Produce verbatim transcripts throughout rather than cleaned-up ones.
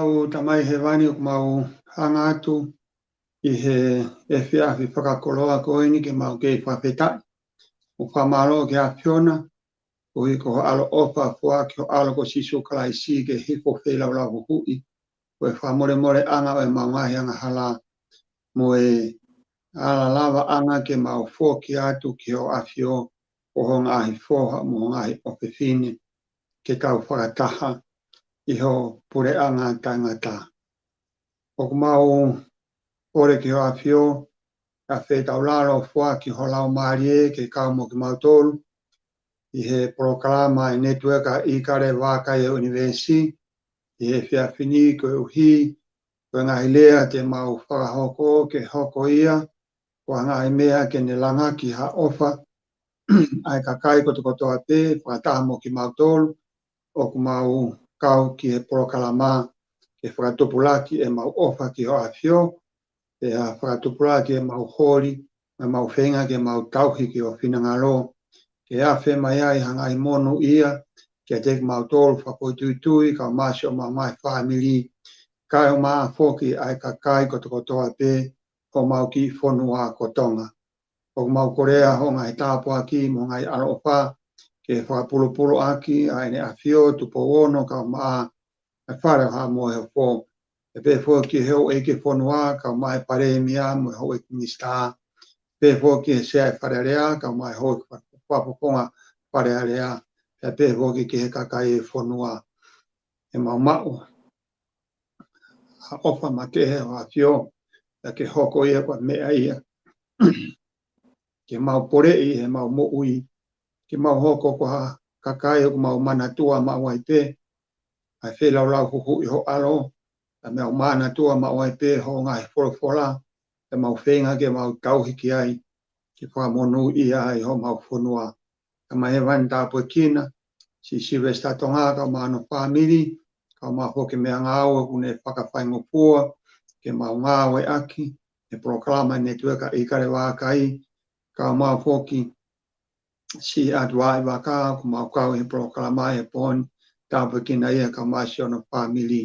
ʻOku Tamai Hēvani, ʻoku mau hanga atu ʻi he efiafi fakakoloa ko eni ke mau kei fakafetaʻi mo fakamālō ki he ʻAfiona, koeʻuhi ko hoʻo ʻaloʻofa foaki ho ʻAlo ko Sīsū Kalaisi ke hifo feilaulau huhuʻi, ko e fakamolemoleʻanga ʻo ʻemau ngaahi angahala mo e ala lavaʻanga ke mau foki atu ki hoʻo ʻAfio, ko ho ngaahi foha mo ho ngaahi ʻofefine, ke tau fakataha ʻi ho puleʻanga taʻengata. ʻOku mau kole ki hoʻo ʻAfio, ʻa e fetaulalo foaki ho Laumālie ke kau mo kimautolu ʻi he polokalama ʻa e Netiueka ʻIkale Vākai ʻo e ʻUnivēsi ʻi he efiafi ni, koeʻuhi ko e ngaahi lea te mau fakahoko ke hoko ia ko ha ngaahi meʻa ke ne langaki ha ʻofa ʻa e kakai kotokotoa pē, fakataha mo kimautolu ʻoku mau kau ki he polokalama, ke fakatupulaki ʻemau ʻofa ki hoʻo ʻAfio, pea fakatupulaki ʻemau holi, ʻemau feinga ke mau tauhi ki ho finangalo, ke afe mai ai ha ngaahi monūʻia kiate kimautolu fakafoʻituitui, kae ʻumaʻā siʻomau ngaahi fāmili, kae ʻumaʻā foki ʻa e kakai kotokotoa pē ʻo homau kiʻi fonua ko Tonga. ʻOku mau kolea ho ngaahi tāpuaki mo e ngaahi ʻaloʻofa ke fakapulupulu ʻaki ʻa ʻEne ʻAfio Tupou Ono kae ʻumaʻā ʻa e Fale ʻo Haʻamoheofo. Pehē foki ki he houʻeiki fonua kae ʻumaʻā e Palēmia mo e houʻeiki minisitā. Pehē foki ki he Sea ʻo e Fale Alea kae ʻumaʻā e houʻeiki fakafofonga Fale Alea. Pea pehē foki ki he kakai ʻo e fonua. ʻE mau maʻu ha ʻofa makehe ʻa hoʻo ʻAfio, pea ke hoko ia ko e meʻa ia ke mau poleʻi ʻi heʻemau moʻui, ke mau hoko ko ha kakai ʻoku mau manatua maʻu ai pē ʻa e feilaulau huhuʻi ho ʻAlo, pea mau manatua maʻu ai pē hoʻo ngaahi folofola, pea mau feinga ke mau tauhi ki ai, ke fakamonūʻia ai homau fonua. Tamai Hēvani, tāpuekina siʻi Silivesitā Tonga kae ʻumaʻā hono fāmili, kae ʻumaʻā foki e meʻangāue ʻoku ne fakafaingofua ke mau ngāueʻaki ʻi he polokalama ʻa e Netiueka ʻIkale Vākai, kae ʻumaʻā foki siʻi ʻAtuaʻi Vaka ʻoku mau kau ʻi he polokalama ʻi he pō ni, tāpuekina ia kae ʻumaʻā siʻono fāmili.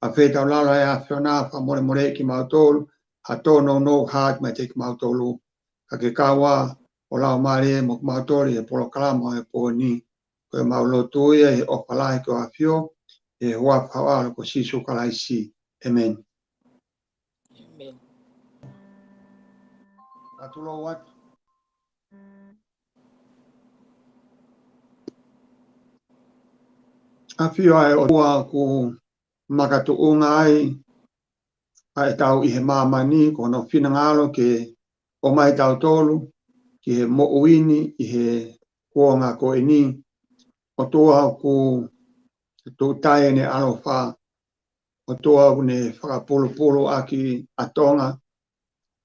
ʻA e fetaulalo ʻa e ʻAfiona, fakamolemoleʻi kimautolu, ha tōnounou, ha ʻoatu mai kiate kimautolu, ka ke kau ā ho Laumālie mo kimautolu ʻi he polokalama ʻo e pō ni. Ko ʻemau lotu ia ʻi he ʻofa lahi ki hoʻo ʻAfio, ʻi he huafa ho ʻAlo ko Sīsū Kalaisi. ʻĒmeni. ʻĒmeni. Ka tulou atu. ʻAfio ʻa e ʻOtua ʻoku makatuʻunga ai ʻa ʻetau ʻi he māmani, ko hono finangalo ke ʻomai kitautolu ki he moʻui ni ʻi he kuonga ko eni. ʻOtua ʻoku tuʻutai ʻene ʻaloʻofa, ʻOtua ʻoku ne fakapulupulu ʻaki ʻa Tonga,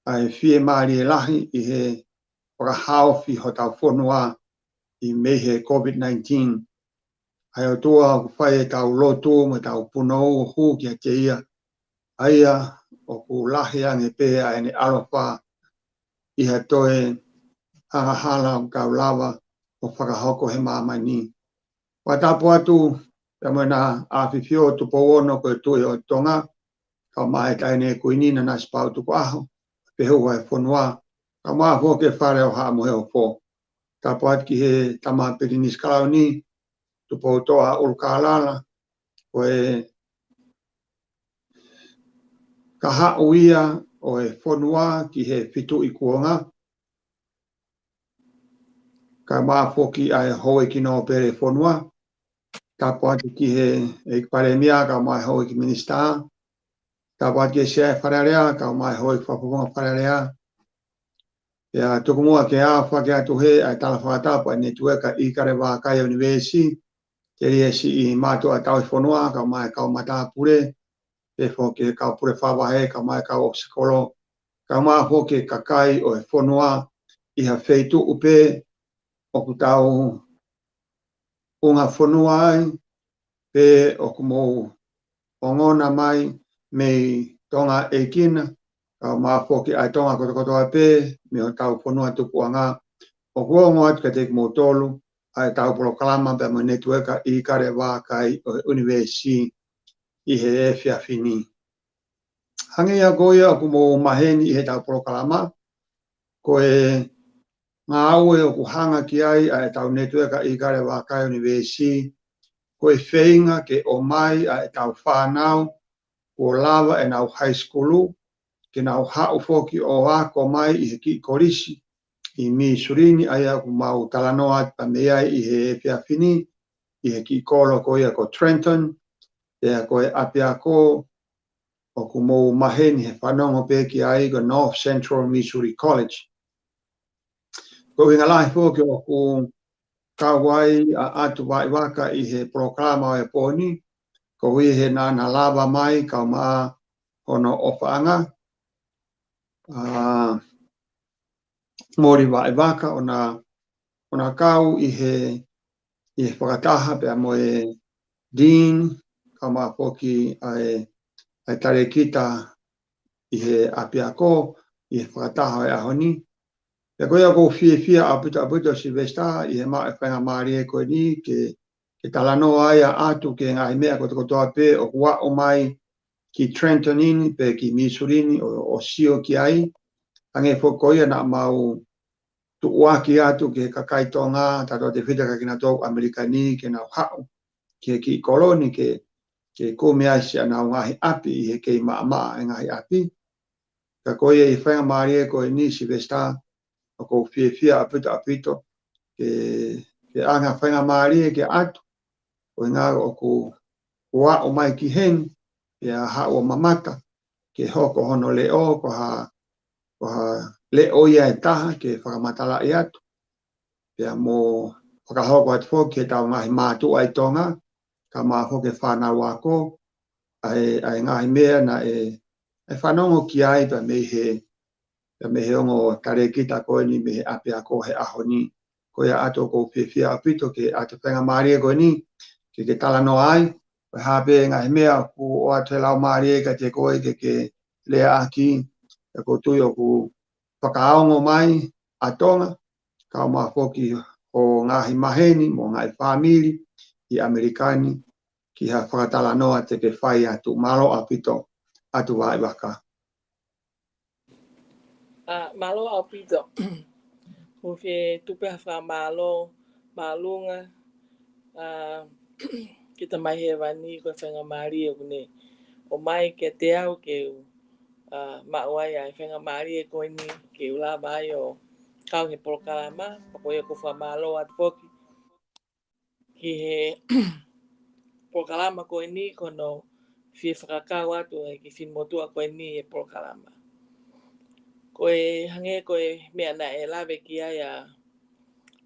ʻa e fiemālie lahi ʻi he fakahaofi hotau fonua ʻi he mei he COVID nineteen. ʻA e ʻOtua ʻoku fai ʻetau lotu mo ʻetau punou ʻo hū kiate ia. ʻA ia ʻoku lahi ange pē ʻa ʻene ʻaloʻofa ʻi ha toe angahala ʻoku tau lava ʻo fakahoko he māmani. Fakatapu atu pea mo ʻEna ʻAfifio Tupou Ono ko e Tuʻi ʻo Tonga, kae ʻumaʻā e Taʻahine Kuini Nanasipauʻu Tukuʻaho, fehuhu ʻa e fonua, kae ʻumaʻā foki e Fale ʻo Haʻamoheofo. Tapu atu ki he Tama Pilinisi Kalauni, Tupoutoʻa ʻUlukālala, ko e kahaʻu ia ʻo e fonua ki he fetuʻu kuonga, kae ʻumaʻā foki ʻa e Houʻeiki Nōpele ʻo e fonua. Tapu atu ki he ʻEiki Palēmia, kae ʻumaʻā e Houʻeiki Minisitā. Tapu atu ki he Sea ʻo e Fale Alea, kae ʻumaʻā e houʻeiki fakafofonga Fale Alea. Pea tuku muʻa ke aofaki atu heni ʻa e tala fakatapu ʻa e Netiueka ʻIkale Vākai ʻo e ʻUnivēsi, telia siʻi mātuʻa tauhi fonua, kae ʻumaʻā e kau matāpule, pehē foki ki he kau pule fakavahe, kae ʻumaʻā e kau ʻosi kolo, kae ʻumaʻā foki e kakai ʻo e fonua ʻi ha feituʻu pē ʻoku tau ʻunga fonua ai, pe ʻoku mou ongona mai mei Tonga ʻEikina, kae ʻumaʻā foki ʻa e Tonga kotokotoa pē mei hotau fonua tupuʻanga. ʻOku ongo atu kiate kimoutolu ʻa ʻetau polokalama pea mo e Netiueka ʻIkale Vākai ʻo e ʻUnivēsi. ʻi he efiafi ni. Hangē ia ko ia ʻoku mou maheni ʻi heʻetau polokalama, ko e ngāue ʻoku hanga ki ai ʻa ʻetau netiueka ʻIkale Vakai University, ko e feinga ke ʻomai ʻa ʻetau fānau kuo lava ʻenau high school, ke nau haʻu foki ʻo ako mai ʻi he kiʻi kolisi ʻi Missouri ni, ʻa ia ʻoku mau talanoa atu pē mei ai ʻi he efiafi ni, ʻi he kiʻi kolo ko ia ko Trenton, pea ko e ʻapiako ʻoku mou maheni he fanongo pē ki ai ko North Central Missouri College. Ko e ʻuhinga lahi foki ʻoku kau ai ʻa ʻAtu Vaivaka ʻi he polokalama ʻo e pō ni, koeʻuhi he naʻa na lava mai kae ʻumaʻā hono ʻofaʻanga, ʻa Moli Vaivaka, ʻo na, ʻo na kau ʻi he, ʻi he fakataha pea mo e Dean, kae ʻumaʻā foki ʻa e, ʻa e talēkita ʻi he ʻapiako, ʻi he fakataha ʻo e ʻaho ni. Pea ko ia ʻoku ou fiefia ʻaupito ʻaupito Sylvester, ʻi he maʻu e faingamālie ko eni, ke, ke talanoa ai ʻa ʻAtu ki he ngaahi meʻa kotokotoa pē ʻoku aʻu mai ki Trenton ni, pe ki Missouri ni, ʻo, ʻo sio ki ai. Hangē foki ko ia naʻa mau tuʻuaki atu ki he kakai Tonga, tautefito kia kinautolu ʻAmelika ni, ke nau haʻu ki he kiʻi kolo ni ke, ke kumi ai siʻanau ngaahi ʻapi ʻi he kei maʻamaʻa e ngaahi ʻapi. Ka ko ia ʻi he faingamālie ko eni Sylvester, ʻoku ou fiefia ʻaupito ʻaupito ke, ke ʻoange ha faingamālie kia ʻAtu, ko e ʻuhinga ʻoku, ʻoku aʻu mai ki heni, pea haʻu ʻo mamata, ke hoko hono leʻo, ko ha, ko ha leʻo ia ʻe taha ke fakamatalaʻi atu. Pea mo fakahoko atu foki ki heʻetau ngaahi mātuʻa ʻi Tonga, kae ʻumaʻā foki e fānau ako, ʻa e, ʻa e ngaahi meʻa naʻe, ʻe fanongo ki ai pea mei he, pea mei he ongo talēkita ko eni mei he ʻapiako he ʻaho ni. Ko ia ʻAtu ʻoku ou fiefia ʻaupito ke ʻoatu e faingamālie ko eni, ke, ke talanoa ai, ko e hā pē ngaahi meʻa ʻoku ʻoatu he laumālie kiate koe ke, ke leaʻaki, ʻoku ou tui ʻoku fakaongo mai ʻa Tonga, kae ʻumaʻā foki ho ngaahi maheni, mo e ngaahi fāmili ʻi ʻAmelika ni, ki ha fakatalanoa te ke fai atu. Mālō ʻaupito, ʻAtu Vaivaka. ʻA, mālō ʻaupito. ʻOku ou fie tuku pē ha fakamālō māʻolunga, ʻa, ki he Tamai Hēvani ko e faingamālie ʻoku ne ʻomai kiate au ke u, ʻa, maʻu ai ʻa e faingamālie ko eni ke u lava ai ʻo kau he polokalama, pea ko ia ʻoku ou fakamālō atu foki ki he polokalama ko eni ko hono fie fakakau atu ʻa e kiʻi finemotuʻa ko eni he polokalama. Ko e hangē ko e meʻa naʻe lave ki ai ʻa,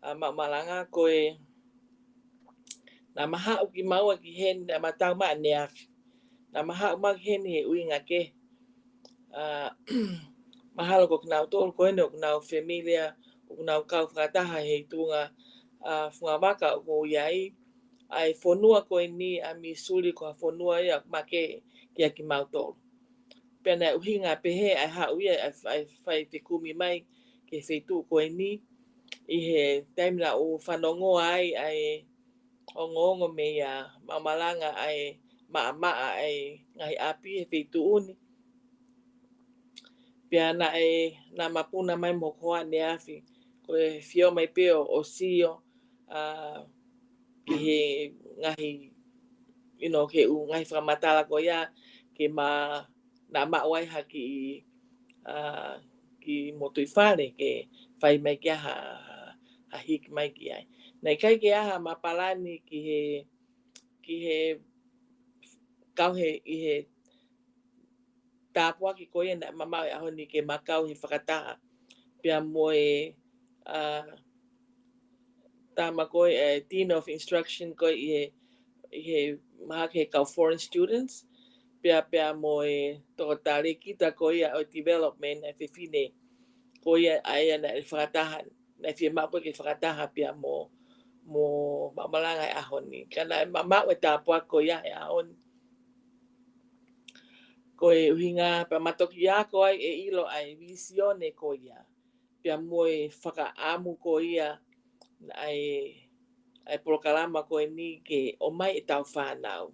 ʻa Maʻumalanga, ko e naʻa ma haʻu kimaua ki heni, naʻa ma tau mai ʻaneafi. Naʻa ma haʻu mai ki heni he ʻuhinga kehe. ʻA, mahalo ko kinautolu ko eni ʻoku nau familiar, ʻoku nau kau fakataha he tuʻunga, ʻa, fungavaka ʻoku ou ʻi ai, ʻa e fonua ko eni ʻa Missouri ko ha fonua ia ʻoku makehe kia kimautolu. Pea naʻe ʻuhinga pehē ʻa e haʻu ia ʻa e, ʻa e fai fekumi mai ki he feituʻu ko eni, ʻi he taimi naʻa ku fanongoa ai ʻa e ongoongo meia Maʻumalanga ʻa e maʻamaʻa ʻa e ngaahi ʻapi he feituʻu ni. Pea naʻe, naʻa ma puna mai mo hoku hoa ʻaneafi, ko e fie ō mai pē ʻo, ʻo sio, ʻa, ki he ngaahi, you know, ki he ʻū ngaahi fakamatala ko ia, ke ma, naʻa ma ʻoatu ha kiʻi, ʻa, kiʻi motuʻi fale, ke fai mai ki ai ha, ha, ha hiki mai ki ai. Naʻe ʻikai ke ʻi ai ha ma palani ki he, ki he kau he, ʻi he tāpuaki ko ia naʻa ma maʻu he ʻaho ni ke ma kau he fakataha. Pea mo e, ʻa, tama ko e, ʻe, Dean of Instruction ko ē ʻi he, ʻi he mahaki he kau foreign students. Pea, pea mo e toko talēkita ko ia ʻo e development ʻa e fefine. Ko ia ʻa ia naʻe fakataha, naʻe fiemaʻu pē ke fakataha pea mo, mo Maʻumalanga he ʻaho ni. Ka naʻa ma maʻu e tāpuaki ko ia he ʻaho ni. Ko e ʻuhinga pea ma toki ako ai ʻe ʻilo ʻa e vīsone ko ia. Pea mo e fakaʻamu ko ia ʻa e, ʻa e polokalama ko eni ke ʻomai ʻetau fānau.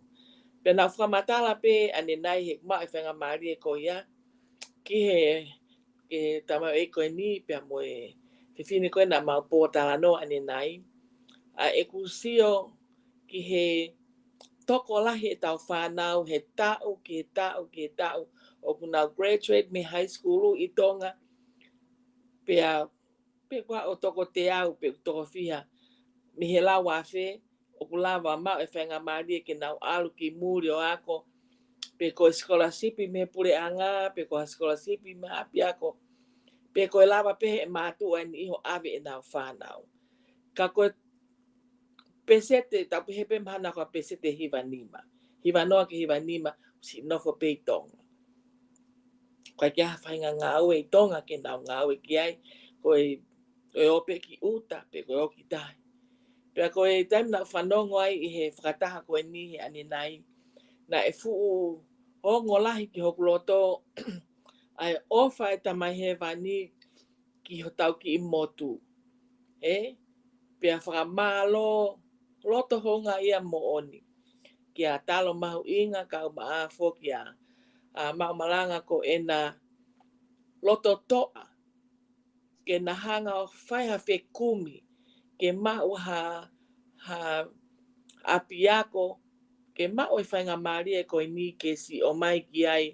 Pea naʻa ku fakamatala pē ʻanenai he ʻoku maʻu e faingamālie ko ia ki he, ki he tamaioʻeiki ko eni pea mo e fefine ko ē naʻa mau pōtalanoa ʻanenai, ʻa ʻeku sio ki he tokolahi ʻetau fānau he taʻu ki he taʻu ki he taʻu ʻoku nau graduate mei high school ʻi Tonga, pea pe kuo toko teau pe toko fiha mei he lau afe, ʻoku lava maʻu e faingamālie ke nau ʻalu ki muli ʻo ako, pe ko e scholarship mei he puleʻanga, pe ko ha scholarship mei he ʻapiako, pe ko e lava pē he mātuʻa ʻe niʻihi ʻo ʻave ʻenau fānau. Ka ko e pēseti, tau pehē pē mahalo ko e pēseti ʻe hiva nima, hiva noa ki he hiva nima, siʻi nofo pē ʻi Tonga. ʻOku ʻikai ke ʻi ai ha faʻahinga ngāue ʻi Tonga ke nau ngāue ki ai, ko e, ko e ō pē ki ʻuta, pe ko e ō ki tahi. Pea ko e taimi naʻa ku fanongo ai ʻi he fakataha ko eni he ʻanenai, naʻe fuʻu ongo lahi ki hoku loto ʻa e ʻofa ʻa e Tamai Hēvani ki hotau kiʻi motu. ʻE, pea fakamālō loto houngaʻia moʻoni kia Talo Mahuʻinga kae ʻumaʻā foki ʻa, ʻa Maʻu Malanga ko ʻena loto toʻa ke na hanga ʻo fai ha fekumi ke maʻu ha, ha ʻapiako, ke maʻu e faingamālie ko eni ke siʻi ʻomai ki ai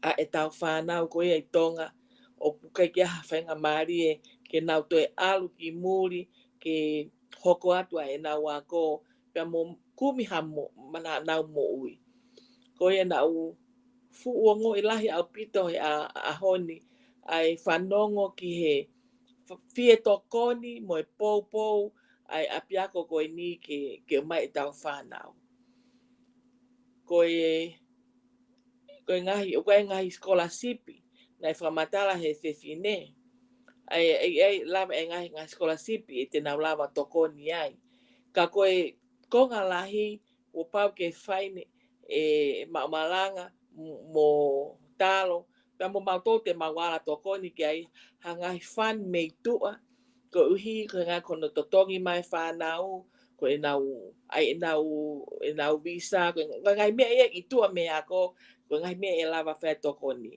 ʻa ʻetau fānau ko ia ʻi Tonga, ʻoku ʻikai ke ʻi ai ha faingamālie ke nau toe ʻalu ki muli ke hoko atu ʻa ʻenau ako, pea mo kumi ha mo, mana nau moʻui. Ko ia naʻa ku fuʻu ongoʻi lahi ʻaupito he ʻa, ʻaho ni, ʻa e fanongo ki he f-, fie tokoni mo e poupou ʻa e ʻapiako ko eni ke, ke ʻomai ʻetau fānau. Ko e, ko e ngaahi, ʻoku ʻi ai e ngaahi scholarship naʻe fakamatala he fefine. ʻA e, ʻa e, ʻa e lava e ngaahi, ngaahi scholarship ʻe te nau lava tokoni ai. Ka ko e konga lahi, kuo pau ke fai ʻe Maʻu Malanga mo, mo Talo, pea mo mautolu te mau ala tokoni ki ai ha ngaahi fund mei tuʻa, koeʻuhi ko e ngaahi ko hono totongi mai fānau, ko ʻenau, ʻa ʻenau, ʻenau visa, ko e, ko e ngaahi meʻa ia ʻi tuʻa mei he ako, ko e ngaahi meʻa ʻe lava fai tokoni.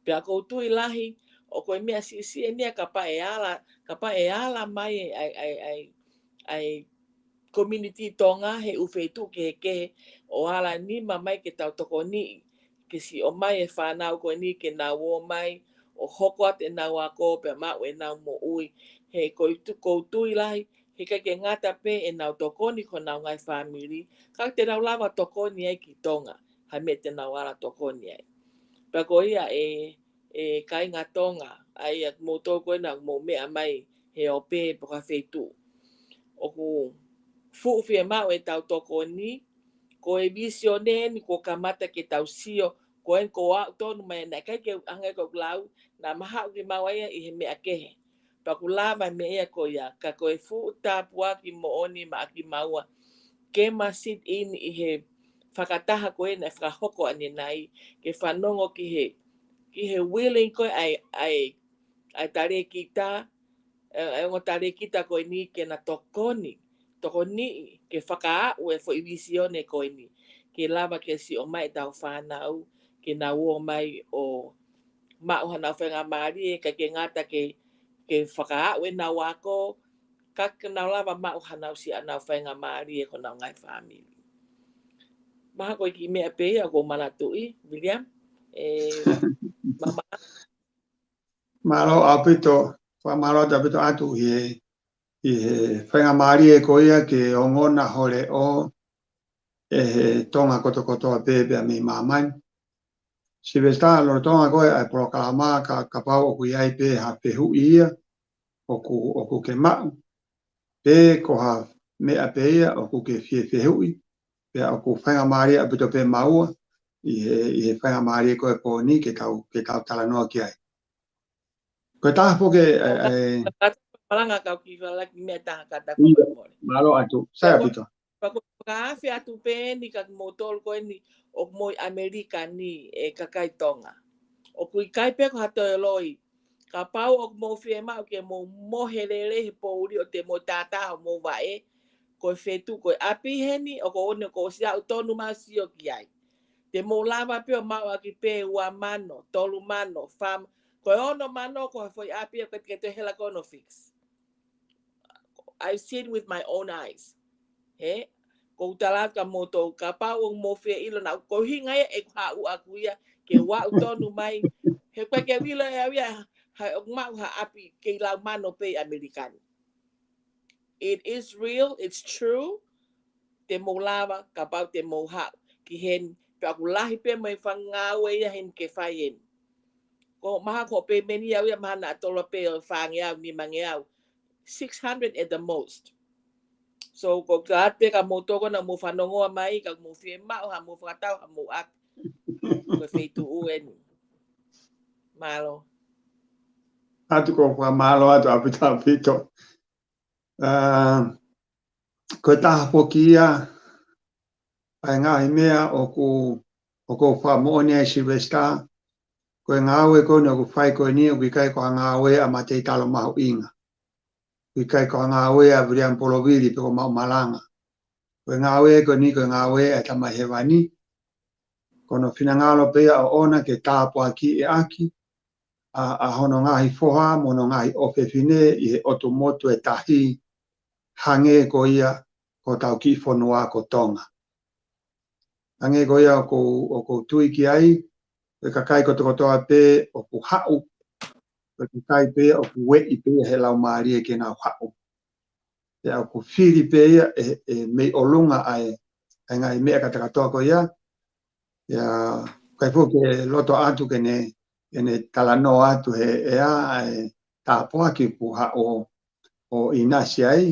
Pea ʻoku ou tui lahi, ʻoku ʻi ai e meʻa siʻisiʻi eni ia kapau ʻe ala, kapau ʻe ala mai ʻa e, ʻa e, ʻa e, ʻa e community Tonga he ʻū feituʻu kehekehe ʻo ala nima mai ke tau tokoniʻi, ke siʻi ʻomai e fānau ko eni ke nau ō mai ʻo hoko atu ʻenau ako pea maʻu ʻenau moʻui. He ʻoku ou tu-, ʻoku ou tui lahi, he ʻikai ke ngata pē ʻenau tokoni ki honau ngaahi fāmili, ka te nau lava tokoni ai ki Tonga, ha meʻa te nau ala tokoni ai. Pea ko ia ʻe, ʻe kāinga Tonga, ʻa ia ʻoku mou tō ko ena ʻoku mou meʻa mai he ope pe ko ha feituʻu. ʻOku fuʻu fiemaʻu ʻetau tokoni, ko e visione eni kuo kamata ke tau sio, ko eni kuo aʻu tonu mai, naʻe ʻikai ke u ʻanga ko ʻeku lau, naʻa ma haʻu ke mau ʻai ia ʻi he meʻa kehe. Pea ʻoku lava e meʻa ia ko ia, ka ko e fuʻu tāpuaki moʻoni maʻa kimaua, ke ma sit in ʻi he fakataha ko ena ʻe fakahoko ʻanenai, ke fanongo ki he, ki he willing ko ē ʻa e, ʻa e, ʻa e talēkita, ʻa e, ʻa e ongo talēkita ko eni ke na tokoni, tokoniʻi, ke fakaaʻu e foʻi visione ko eni, ke lava ke siʻi ʻomai ʻetau fānau, ke nau ō mai ʻo maʻu hanau faingamālie, ʻikai ke ngata ke, ke fakaaʻu ʻenau ako, ka ke nau lava maʻu hanau siʻi ʻenau faingamālie ki honau ngaahi fāmili. Mahalo ko e kiʻi meʻa pē ia ʻoku ou manatuʻi, William, ʻe, mama. Mālō ʻaupito, fakamālō atu ʻaupito atu ʻi he, ʻi he faingamālie ko ia ke ongona ho leʻo ʻe he Tonga kotokotoa pē pea mei māmani. Sivesitā, lolotonga ko ē ʻa e polokalama ka, kapau ʻoku ʻi ai pē ha fehuʻi ia ʻoku, ʻoku ke maʻu, pe ko ha meʻa pē ia ʻoku ke fie fehuʻi, pea ʻoku faingamālie ʻaupito pē maua ʻi he, ʻi he faingamālie ko ē pō ni ke tau, ke tau talanoa ki ai. Ko e taha foki ʻe, ʻe, Malanga kau ki falaki meʻa taha ka ta. Mālō atu, sai ʻaupito. Pea ko e fakaafe atu pē eni kia kimoutolu ko eni ʻoku mou ʻi ʻAmelika ni ʻe kakai Tonga. ʻOku ʻikai pē ko ha toe loi. Kapau ʻoku mou fiemaʻu ke mou mohe lelei he poʻuli ʻo te mou tātā homou vaʻe, ko e feituʻu, ko e ʻapi heni, ʻoku ou ʻosi aʻu tonu mai ʻo sio ki ai. Te mou lava pē ʻo maʻu ʻaki pē ua mano, tolu mano, fā mano, ko e ono mano, ko ha foʻi ʻapi ʻoku ʻikai ke toe hela ko ē ʻo fix. I've seen with my own eyes. He? ʻOku ou tala atu kia moutolu, kapau ʻoku mou fie ʻilo naʻa ʻoku ou hinga ia ʻeku haʻu ʻaku ia, ke u aʻu tonu mai. He ʻoku ʻikai ke u ʻilo ʻe au ia, ha, ʻoku maʻu ha ʻapi kei lau mano pē ʻi ʻAmelika ni. It is real, it's true. Te mou lava, kapau te mou haʻu ki heni, pea ʻoku lahi pē mo e fanga ngāue ia heni ke fai heni. Ko e mahalo ko e pē meni au ia mahalo naʻa tolo pē ʻo fāngeau, nimangeau. Six hundred at the most. So, ʻoku ou tala atu pē kia moutolu naʻa mou fanongoa mai, ka mou fiemaʻu, ha mou fakatau, ha mou ʻapi. Ko e feituʻu eni. Mālō. ʻOatu ko e fakamālō atu ʻaupito ʻaupito. Ah, ko e taha foki ia ʻa e ngaahi meʻa ʻoku, ʻoku ou fakamoʻoni ai Sylvester, ko e ngāue ko eni ʻoku fai ko eni ʻoku ʻikai ko ha ngāue ʻa Matei Talo Mahuʻinga. ʻOku ʻikai ko ha ngāue ʻa Viliami Polovili pe ko Maʻu Malanga. Ko e ngāue ko eni ko e ngāue ʻa e Tamai Hēvani. Ko hono finangalo pē ia ʻoʻona ke tāpuakiʻi ʻaki ʻa, ʻa hono ngaahi foha mo hono ngaahi ʻofefine ʻi he ʻotu motu ʻe taha hangē ko ia ko hotau kiʻi fonua ko Tonga. Hangē ko ia ʻoku ou, ʻoku ou tui ki ai, ko e kakai kotokotoa pē ʻoku haʻu, ko e kakai pē ʻoku ueʻi pē ia he laumālie ke nau haʻu. Pea ʻoku fili pē ia ʻe, ʻe mei ʻolunga ʻa e, ʻa e ngaahi meʻa kātoa ko ia. Pea ʻikai foki ke loto atu ke ne, ke ne talanoa atu he ʻea ʻa e tāpuaki ʻoku haʻu ʻo ʻinasi ai.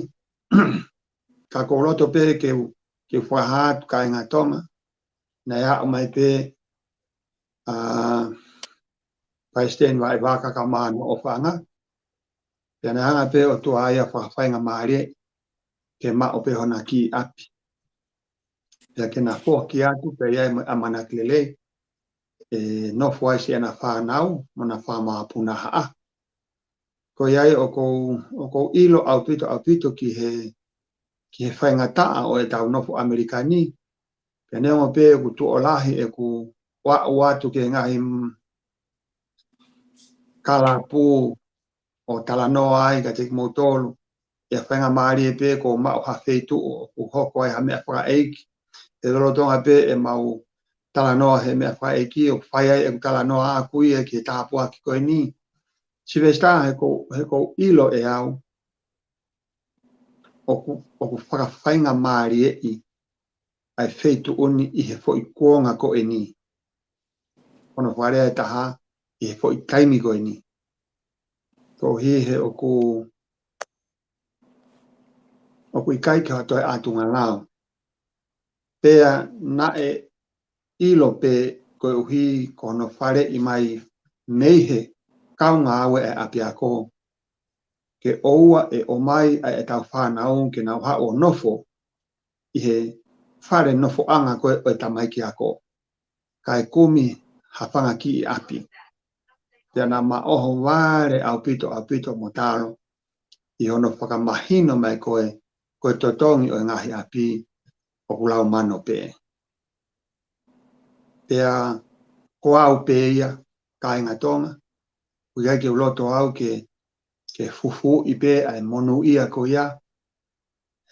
Ka ʻoku ou loto pē ke u, ke u fakahā atu kāinga Tonga. Naʻe aʻu mai pē ʻa Palesiteni Vaivaka ka mano ʻofaʻanga. Pea naʻe hanga pē ʻe he ʻOtua ia ʻo fakafaingamālie ke maʻu pē hona kiʻi ʻapi. Pea ke na foki atu pē ia mo e ʻamanaki lelei ʻe nofo ai siʻana fānau mo ʻena fanga mokopuna. Ko ia ai ʻoku ou, ʻoku ou ʻilo ʻaupito, ʻaupito ki he, ki he faingataʻa ʻo ʻetau nofo ʻAmelika ni. Pea neongo pē ʻoku tuʻo lahi ʻeku ʻoaʻa atu ki he ngaahi, mm, kalapu ʻo talanoa ai kiate kimoutolu, ʻe faingamālie pē ʻoku ou maʻu ha feituʻu ʻoku hoko ai ha meʻa fakaʻeiki. He lolotonga pē ʻemau talanoa he meʻa fakaʻeiki, ʻoku fai ai ʻeku talanoa ʻaʻaku ia ki he tāpuaki ko eni. Sylvester, he ʻoku, he ʻoku ou ʻilo ʻe au ʻoku, ʻoku fakafaingamālieʻi ʻa e feituʻu ni ʻi he foʻi kuonga ko eni. Hono fakalea ʻe taha, ʻi he foʻi taimi ko eni. Koeʻuhi he ʻoku, ʻoku ʻikai ke toe ʻatunga lao. Pea naʻe ʻilo pē koeʻuhi ko hono faleʻi mai mei he kau ngāue ʻa e ʻapiako ke ʻoua ʻe ʻomai ʻa ʻetau fānau ke nau haʻu ʻo nofo ʻi he fale nofoʻanga ko ē ʻo e tamaiki ako, kae kumi ha fanga kiʻi ʻapi. Pea naʻa ma ʻohovale ʻaupito, ʻaupito mo Talo ʻi hono fakamahino mai ko e, ko e totongi ʻo e ngaahi ʻapi ʻoku lau mano pē. Pea ko au pē ia, kāinga Tonga, ʻoku ʻikai ke u loto au ke, ke fufuuʻi pē ʻa e monūʻia ko ia,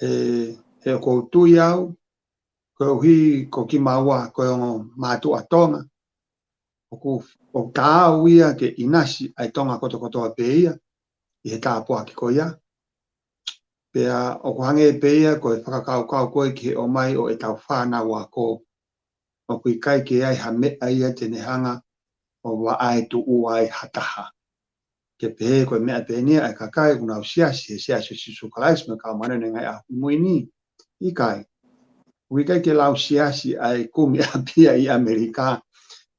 he, he ʻoku ou tui au, koeʻuhi ko kimaua ko e ongo mātuʻa Tonga, ʻoku, ʻoku taau ia ke ʻinasi ʻa e Tonga kotokotoa pē ia ʻi he tāpuaki ko ia. Pea ʻoku hangē pē ia ko e fakakaukau ko ē ki he ʻomai ʻo ʻetau fānau ako, ʻoku ʻikai ke ai ha meʻa ia te ne hanga ʻo vaʻa e tuʻu ai ha taha. Ke pehē ko e meʻa pē eni ʻa e kakai ʻoku nau siasi he Siasi ʻo Sīsū Kalaisi mo e Kau Māʻoniʻoni ʻi he Ngaahi ʻAho Kimui Ni. ʻIkai. ʻOku ʻikai ke lau siasi ʻa e kumi ʻapi ia ʻi ʻAmelika.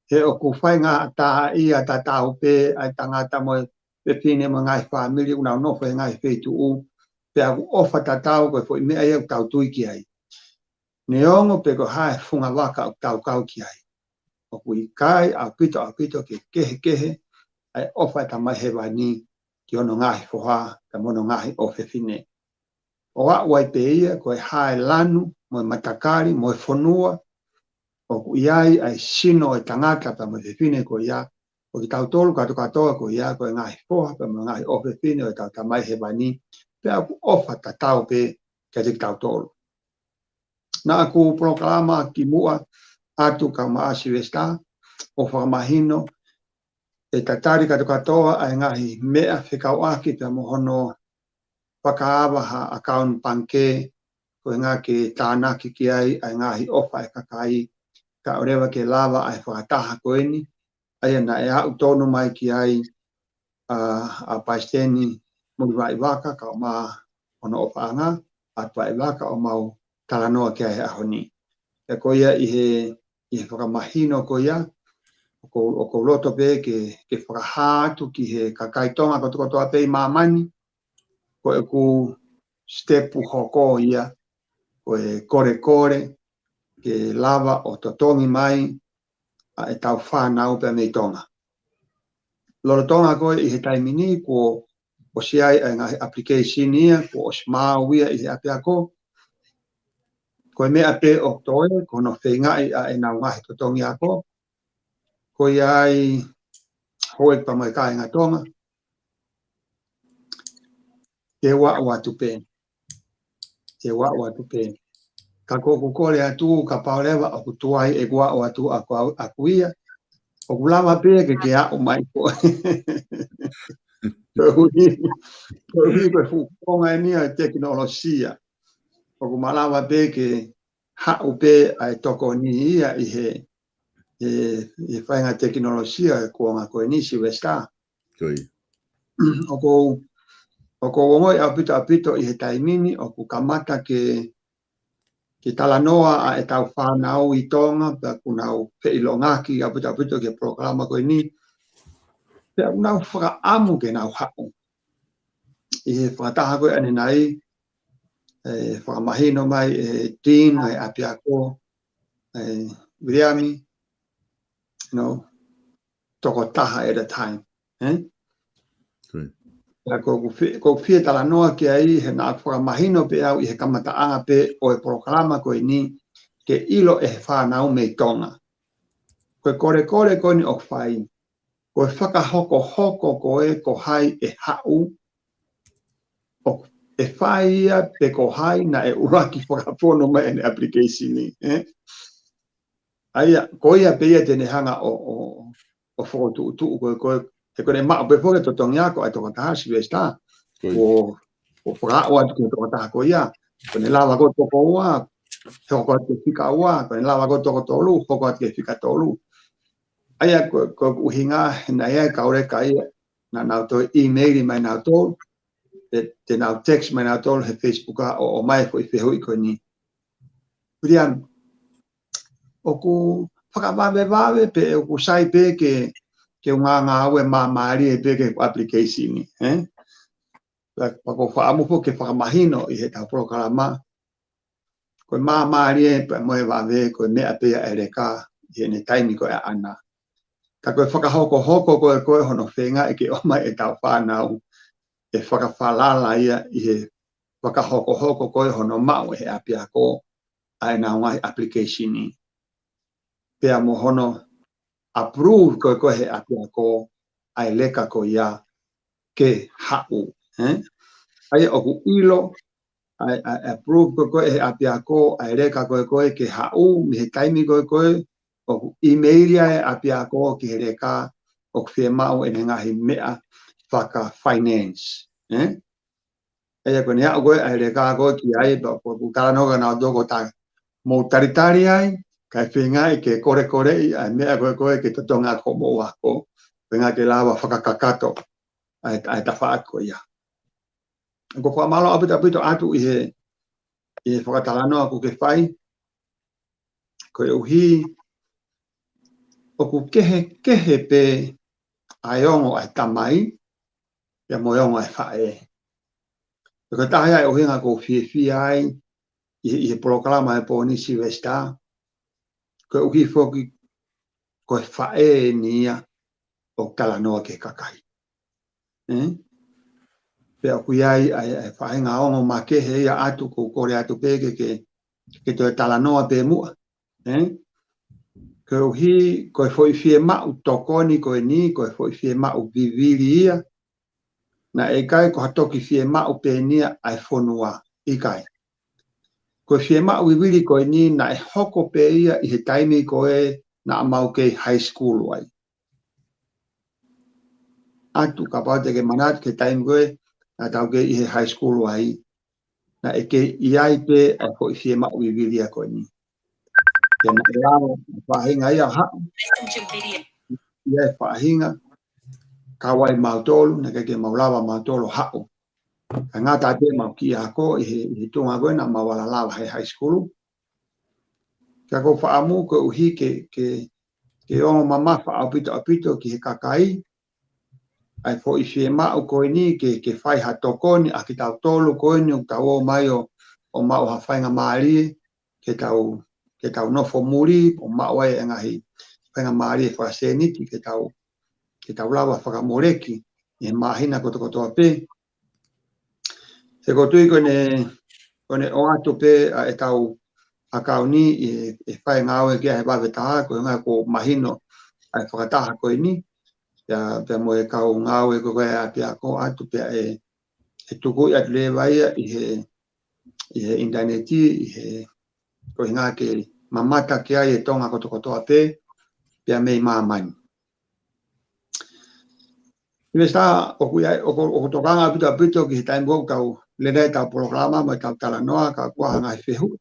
He ʻoku faingataʻaʻia tatau pē ʻa e tangata mo e fefine mo e ngaahi fāmili ʻoku nau nofo he ngaahi feituʻu. Pea ʻoku ʻofa tatau ko e foʻi meʻa ia ʻoku tau tui ki ai. Neongo pe ko e hā e funga vaka ʻoku tau kau ki ai, ʻoku ʻikai ʻaupito, ʻaupito ke kehekehe ʻa e ʻofa ʻa e Tamai Hēvani ki hono ngaahi foha, ka mo hono ngaahi ʻofefine. ʻOku ʻo aʻu ai pē ia, ko e hā e lanu, mo e matakali, mo e fonua, ʻoku ʻi ai ʻa e sino ʻo e tangata pea mo e fefine ko ia, ʻo kitautolu kātokātoa ko ia, ko e ngaahi foha pea mo e ngaahi ʻofefine ʻo ʻetau Tamai Hēvani, pea ʻoku ʻofa tatau pē kiate kitautolu. Naʻa ku polokalama kimuʻa atu kae ʻumaʻā Silivesitā, ʻo fakamahino, ʻe tatali kātokātoa ʻa e ngaahi meʻa fekauʻaki pea mo hono fakaava ha ʻakauni pangikē, ko e ʻuhinga ke tānaki ki ai ʻa e ngaahi ʻofa ʻa e kakai, kae ʻoua leva ke lava ʻa e fakataha ko eni, ʻa ia naʻe aʻu tonu mai ki ai ʻa, ʻa Palesiteni Mulivaʻi Vaka, kae ʻumaʻā hono ʻofaʻanga, ʻa Tuʻaʻi Vaka ʻo mau talanoa ki ai he ʻaho ni. Pea ko ia ʻi he, ʻi he fakamahino ko ia, ʻoku ou, ʻoku ou loto pē ke, ke fakahā atu ki he kakai Tonga kotokotoa pē ʻi māmani, ko ʻeku sitepu hoko ia, ko e kolekole, ke lava ʻo totongi mai ʻa ʻetau fānau pea mei Tonga. Lolotonga ko ē ʻi he taimi ni, kuo ʻosi ʻi ai ʻa e ngaahi application ia, kuo ʻosi maau ia ʻi he ʻapiako. Ko e meʻa pē ʻoku toe, ko hono feingaʻi ʻa ʻenau ngaahi totongi ako. Ko ia ai houʻeiki pea mo e kāinga Tonga, ke u aʻu atu pē. Ke u aʻu atu pē. Ka ko ʻeku kole atu, kapau leva ʻoku tuai ʻeku aʻu atu ʻaku, ʻaku ia, ʻoku lava pē ke ke aʻu mai ko ē. Koeʻuhi, koeʻuhi ko e fuʻu konga eni ʻa e tekinolosia. ʻOku malava pē ke haʻu pē ʻa e tokoni ia ʻi he, he, he faʻahinga tekinolosia ʻo e kuonga ko eni, Silivesitā. Ko ia. ʻOku ou, ʻoku ou ongoʻi ʻaupito ʻaupito ʻi he taimi ni, ʻoku kamata ke, ke talanoa ʻa ʻetau fānau ʻi Tonga, pea ʻoku nau feʻiloaki ʻaupito ʻaupito ki he polokalama ko eni. Pea ʻoku nau fakaʻamu ke nau haʻu. ʻI he fakataha ko ē ʻanenai, ʻe fakamahino mai ʻe Dean ʻa e ʻapiako, ʻe Viliami, you know, toko taha at a time, ē? Ko ia. Pea ko ʻeku fie, ko ʻeku fie talanoa ki ai he naʻa ku fakamahino pē au ʻi he kamataʻanga pē ʻo e polokalama ko eni ke ʻilo ʻe he fānau mei Tonga. Ko e kolekole ko eni ʻoku fai, ko e fakahokohoko ko ē ko hai ʻe haʻu, ʻoku fai ia pe ko hai naʻe ʻuluaki fakafonu mai ʻene application ni, ē? ʻA ia, ko ia pē ia te ne hanga ʻo, ʻo, ʻo fokotuʻutuʻu ko ē, ko ē, he ko ʻene maʻu pē foki e totongi ako ʻa e tokotaha, Silivesitā. Ko ia. ʻO, ʻo fakaaʻu atu ki he tokotaha ko ia. Ko ʻene lava ko ē toko ua, hoko atu ki he fika ua, ko ʻene lava ko ē toko tolu, hoko atu ki he fika tolu. ʻA ia, ko, ko e ʻuhinga, he naʻe ʻi ai e kau leka ia, naʻa nau toe email mai nautolu, te, te nau text mai nautolu he Facebook ʻa ʻo, ʻomai e foʻi fehuʻi ko eni. Viliami, ʻoku fakavavevave pe ʻoku sai pē ke, ke u ngāngāue māmālie pē ki he application ni, ē? Pea, pea ʻoku ou fakaʻamu foki ke fakamahino ʻi heʻetau polokalama, ko e māmālie pea mo e vave, ko e meʻa pē ia ʻa e leka ʻi heʻene taimi ko ē ʻaʻana. Ka ko e fakahokohoko ko ē, ko ē hono feingaʻi ke ʻomai ʻetau fānau, ʻe fakafalala ia ʻi he fakahokohoko ko ē hono maʻu ʻe he ʻapiako ʻa ʻenau ngaahi application ni. Pea mo hono approve ko ē, ko ē he ʻapiako ʻa e leka ko ia ke haʻu, ē? ʻA ia ʻoku ʻilo, ʻa e, ʻa e approve ko ē, ko ē he ʻapiako ʻa e leka ko ē, ko ē ke haʻu, mei he taimi ko ē, ko ē ʻoku email ia e ʻapiako ki he leka ʻoku fiemaʻu ʻene ngaahi meʻa faka-finance, ē? ʻA ia ko ʻene aʻu ko ē ʻa e leka ko ē ki ai, pea ʻoku, ʻoku talanoa nautolu ko ē, mou talitali ai, kae feingaʻi ke kolekoleʻi ʻa e meʻa ko ē, ko ē ke totongi ʻaki hoʻomou ako, feinga ke lava fakakakato ʻa e, ʻa e tafaʻaki ko ia. ʻOku ou fakamālō ʻaupito ʻaupito atu ʻi he, ʻi he fakatalanoa ʻoku ke fai, koeʻuhi ʻoku kehekehe pē ʻa e ongo ʻa e tamai, pea mo e ongo ʻa e faʻē. Pea ko e taha ia e ʻuhinga ʻoku ou fiefia ai ʻi he, ʻi he polokalama he pō ni, Silivesitā, koeʻuhi foki ko e faʻē eni ia ʻoku talanoa ki he kakai. Ē? Pea ʻoku ʻi ai ʻa e, ʻa e faʻahinga ongo makehe ia ʻoku ou kole atu pē ke, ke, ke toe talanoa pē muʻa. Ē? Koeʻuhi, ko e foʻi fiemaʻu tokoni ko eni, ko e foʻi fiemaʻu vivili ia. Naʻe ʻikai ko ha toki fiemaʻu pē eni ia ʻa e fonua. ʻIkai. Ko e fiemaʻu vivili ko eni naʻe hoko pē ia ʻi he taimi ko ē naʻa mau kei high school ai. ʻAtu kapau te ke manatu ki he taimi ko ē naʻa tau kei ʻi he high school ai. Naʻe kei ʻi ai pē ʻa e foʻi fiemaʻu vivili ia ko eni. Ke naʻe lava ʻa e faʻahinga ia ʻo haʻu. ʻI ai e faʻahinga, kau ai mautolu, naʻe ʻikai ke mau lava mautolu ʻo haʻu. Ka ngata pē mau kiʻi ako ʻi he, ʻi he tuʻunga ko ē naʻa mau ala lava he high school. Ka ko e fakaʻamu koeʻuhi ke, ke, ke ongo mamafa ʻaupito ʻaupito ki he kakai, ʻa e foʻi fiemaʻu ko eni ke, ke fai ha tokoni ʻa kitautolu ko eni ʻoku tau ō mai ʻo, ʻo maʻu ha faingamālie, ke tau, ke tau nofo muli, ʻo maʻu ai e ngaahi faingamālie fakasēniti, ke tau, ke tau lava fakamoleki ʻi he māhina kotokotoa pē. He ʻoku ou tui ko ʻene, ko ʻene ʻoatu pē ʻa ʻetau ʻakauni ʻi he, ʻe fai ngāue ki ai he vave taha, ko e ngaahi ko mahino ʻa e fakataha ko eni. Pea, pea mo e kau ngāue ko ē ʻa e ʻapiako ʻoatu pē ʻa e, ʻe tuku atu leva ia ʻi he, ʻi he ʻinitaneti, ʻi he, ko e ʻuhinga ke mamata ki ai e Tonga kotokotoa pē, pea mei māmani. Silivesitā, ʻoku ʻi ai, ʻoku, ʻoku tokanga ʻaupito ʻaupito ki he taimi ʻoku tau lele ai ʻetau polokalama mo ʻetau talanoa, ka ʻoku ʻi ai ha ngaahi fehuʻi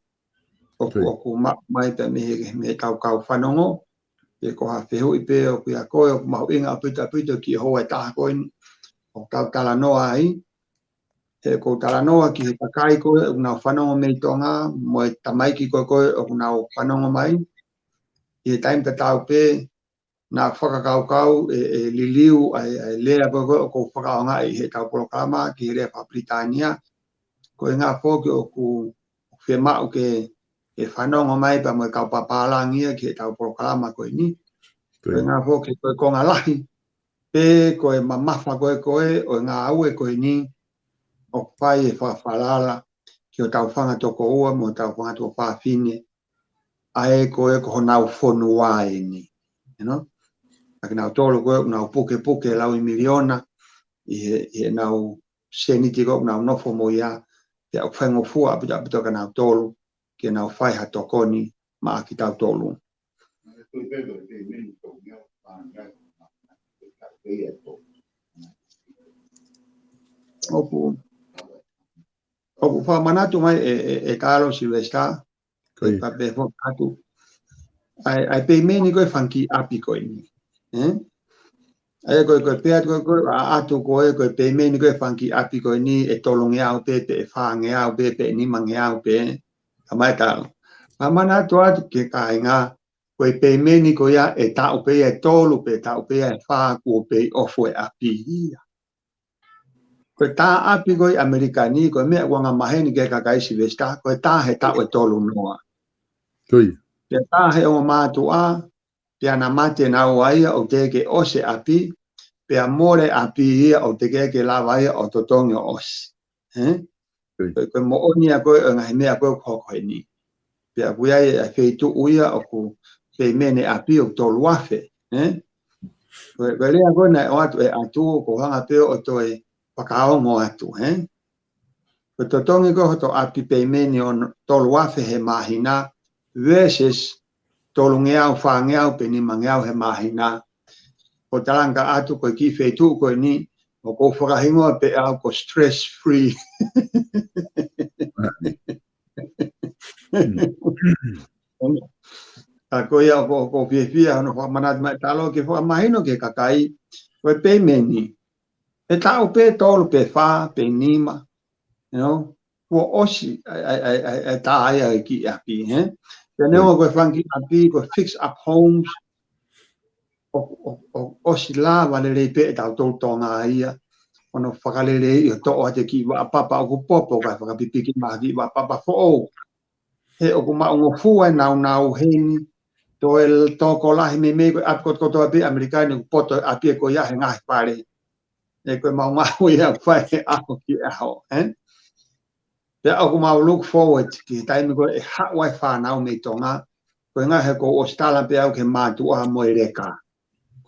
ʻoku, ʻoku maʻu mai pē mei he, mei heʻetau kau fanongo. Pe ko ha fehuʻi pē ʻoku ʻi ai ʻa koe ʻoku mahuʻinga ʻaupito ʻaupito ki he houa ʻe taha ko eni ʻoku tau talanoa ai. He ʻoku ou talanoa ki he kakai ko ē ʻoku nau fanongo mei Tonga, mo e tamaiki ko ē ʻoku nau fanongo mai. ʻI he taimi tatau pē, naʻa fakakaukau ʻe, ʻe liliu ʻa e, ʻa e lea ko ē ʻoku ou fakaʻaongaʻi ʻi heʻetau polokalama ki he lea faka-Pilitānia. Ko e ʻuhinga foki ʻoku fiemaʻu ke, ke fanongo mai pea mo e kau pāpālangi ia ki heʻetau polokalama ko eni. Ko e ʻuhinga foki ko e konga lahi, pe ko e mamafa ko ē ko ē ʻo e ngāue ko eni, ʻoku fai ʻe he fakafalala ki hotau fanga tokoua mo hotau fanga tuofāfine, ʻa ē ko ē ko honau fonua eni. You know? ʻA kinautolu ko ē ʻoku nau pukepuke lauimiliona ʻi he, ʻi heʻenau sēniti ko ē ʻoku nau nofo mo ia, pea ʻoku faingofua ʻaupito ʻaupito kia nautolu ke nau fai ha tokoni maʻa kitautolu. ʻOku, ʻoku fakamanatu mai ʻe, ʻe, ʻe Talo Silivesitā, Ko ia. Pea pehē foki atu. ʻA e, ʻa e peimeni ko ē fanga kiʻi ʻapi ko eni. Ē? ʻA ia ko e, ko e pehē atu ko ē, ko e ʻa atu ko ē, ko e peimeni ko ē fanga kiʻi ʻapi ko eni ʻe tolungeau pē, pe ʻe fāngeau pē, pe ʻe nimangeau pē. Ka mai Talo. Ka manatu atu ki he kāinga, ko e peimeni ko ia ʻe taʻu pē ia ʻe tolu, pe taʻu pē ia ʻe fā, kuo pē ʻofu e ʻapi ia. Ko e tā ʻapi ko ē ʻi ʻAmelika ni, ko e meʻa ʻoku angamaheni ki he kakai Silivesitā, ko e tā he taʻu ʻe tolu noa. Ko ia. Pea tā he ongo mātuʻa, pea na mate naua ia ʻoku teʻeki ke ʻosi e ʻapi, pea mole ʻapi ia ʻoku teʻeki ke lava ia ʻo totongi ʻo ʻosi. Ē? Ko ia. Ko e, ko e moʻoni ia ko ē ʻo e ngaahi meʻa ko ē ʻoku hoko heni. Pea ʻoku ʻi ai e feituʻu ia ʻoku peimeni ʻapi ʻoku tolu afe, ē? Ko e, ko e lea ko ē naʻe ʻoatu ʻe ʻAtu, ʻoku ou hanga pē ʻo toe fakaongo atu, ē? Ko e totongi ko ē hoto ʻapi peimeni ʻo tolu afe he māhina, versus tolungeau, fāngeau pe nimangeau he māhina. ʻOku ou talanga atu ko e kiʻi feituʻu ko eni, ʻoku ou fakahingoa pē au ko stress free. Ka ko ia ʻoku, ʻoku ou fiefia hono fakamanatu mai Talo ke fakamahino ki he kakai, ko e peimeni. ʻE taʻu pē tolu pe fā pe nima, you know, kuo ʻosi ʻa e, ʻa e, ʻa e, ʻa e, ʻa e tā ia e kiʻi ʻapi, ē? Pea neongo ko e fanga kiʻi ʻapi, ko e fix up homes, ʻo, ʻo, ʻo, ʻosi lava lelei pē ʻe tautolu Tonga ia, ʻo nau fakaleleiʻi ʻo toʻo atu e kiʻi vaʻa papa ʻoku popo, kae fakapipiki mai ha kiʻi vaʻa papa foʻou. He ʻoku maʻungofua e nāunau heni, toe tokolahi meimei ko e ʻapi kotokotoa pē ʻi ʻAmelika ni ʻoku poto e ʻapi ē ko ia he ngaahi fale. ʻE ko e mau ngāue ia ʻoku fai he ʻaho ki he ʻaho, ē? Pea ʻoku mau look forward ki he taimi ko ē ʻe haʻu ai e fānau mei Tonga, ko e ʻuhinga he kuo u ʻosi tala pē au ki he mātuʻa mo e leka.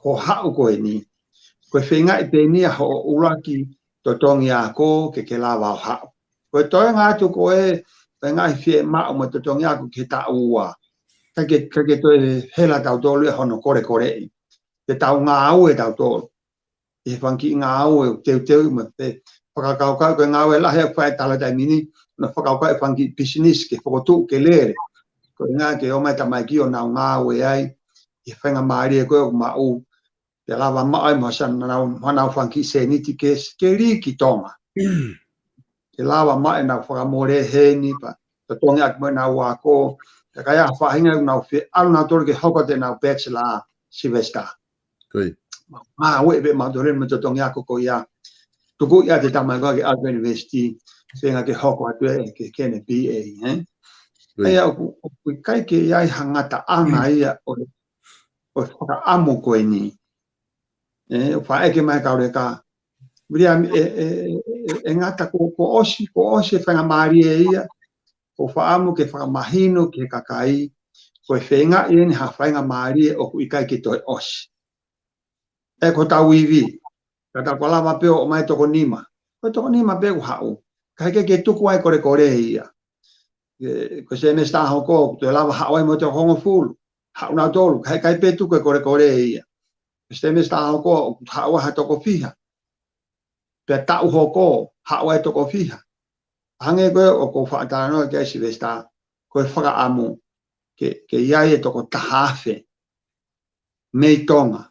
Ko e haʻu ko eni, ko e feingaʻi pē eni ia hoʻo ʻuluaki totongi ako ke ke lava ʻo haʻu. Ko e toenga atu ko ē, ko e ngaahi fiemaʻu mo e totongi ako ki he taʻu ua. Ka ke, ka ke toe hela tautolu ia hono kolekoleʻi. Ke tau ngāue tautolu ʻi he fanga kiʻi ngāue ʻoku teuteu mo e fakakaukau ko e ngāue lahi ʻoku fai he taimi ni, ʻoku fakakaukau e fanga kiʻi business ke fokotuʻu ke lele. Ko e ʻuhinga ke ʻomai e tamaiki ʻo nau ngāue ai ʻi he faingamālie ko ē ʻoku maʻu. Ke lava maʻu ai mo ʻenau, mo ʻenau fanga kiʻi sēniti ke, ke lī ki Tonga. Ke lava maʻu ʻenau fakamole heni pea totongi atu mo ʻenau ako. Pea ka ʻi ai ha faʻahinga ʻoku nau fie ʻalu nautolu ke hoko atu ʻenau bachelor, Sylvester. Ko ia. Mau ngāue pē mautolu mo e totongi ako ko ia. Tuku ia ʻa e tamaiki ko ē ke ʻalu ki he university. Feinga ke hoko atu ē ke, ke ne B A, ē? Ko ia. ʻA ia ʻoku, ʻoku ʻikai ke ʻi ai ha ngataʻanga ia ʻo e, ʻo e fakaʻamu ko eni. Ē, ʻoku faʻa ʻeke mai e kau leka. William, ʻe, ʻe, ʻe, ʻe, ʻe ngata kuo, kuo ʻosi, kuo ʻosi e faingamālie ia. Ko e fakaʻamu ke fakamahino ki he kakai, ko e feingaʻi eni ha faingamālie ʻoku ʻikai ke toe ʻosi. ʻE ko hotau ivi, ka ta kuo lava pē ʻo ʻomai e toko nima. Ko e toko nima pē ʻoku haʻu. Ka heʻikai ke tuku ai e kolekole ia. ʻE, ko e semesitā hoko, ʻoku toe lava haʻu ai mo e toko hongofulu. Haʻu nautolu, ka heʻikai pē tuku e kolekole ia. Ko e semesitā hoko, ʻoku haʻu ai ha toko fiha. Pea taʻu hoko, haʻu ai e toko fiha. Hangē ko ē ʻoku ou faʻa talanoa ki ai Sylvester, ko e fakaʻamu ke, ke ʻi ai e toko taha afe mei Tonga.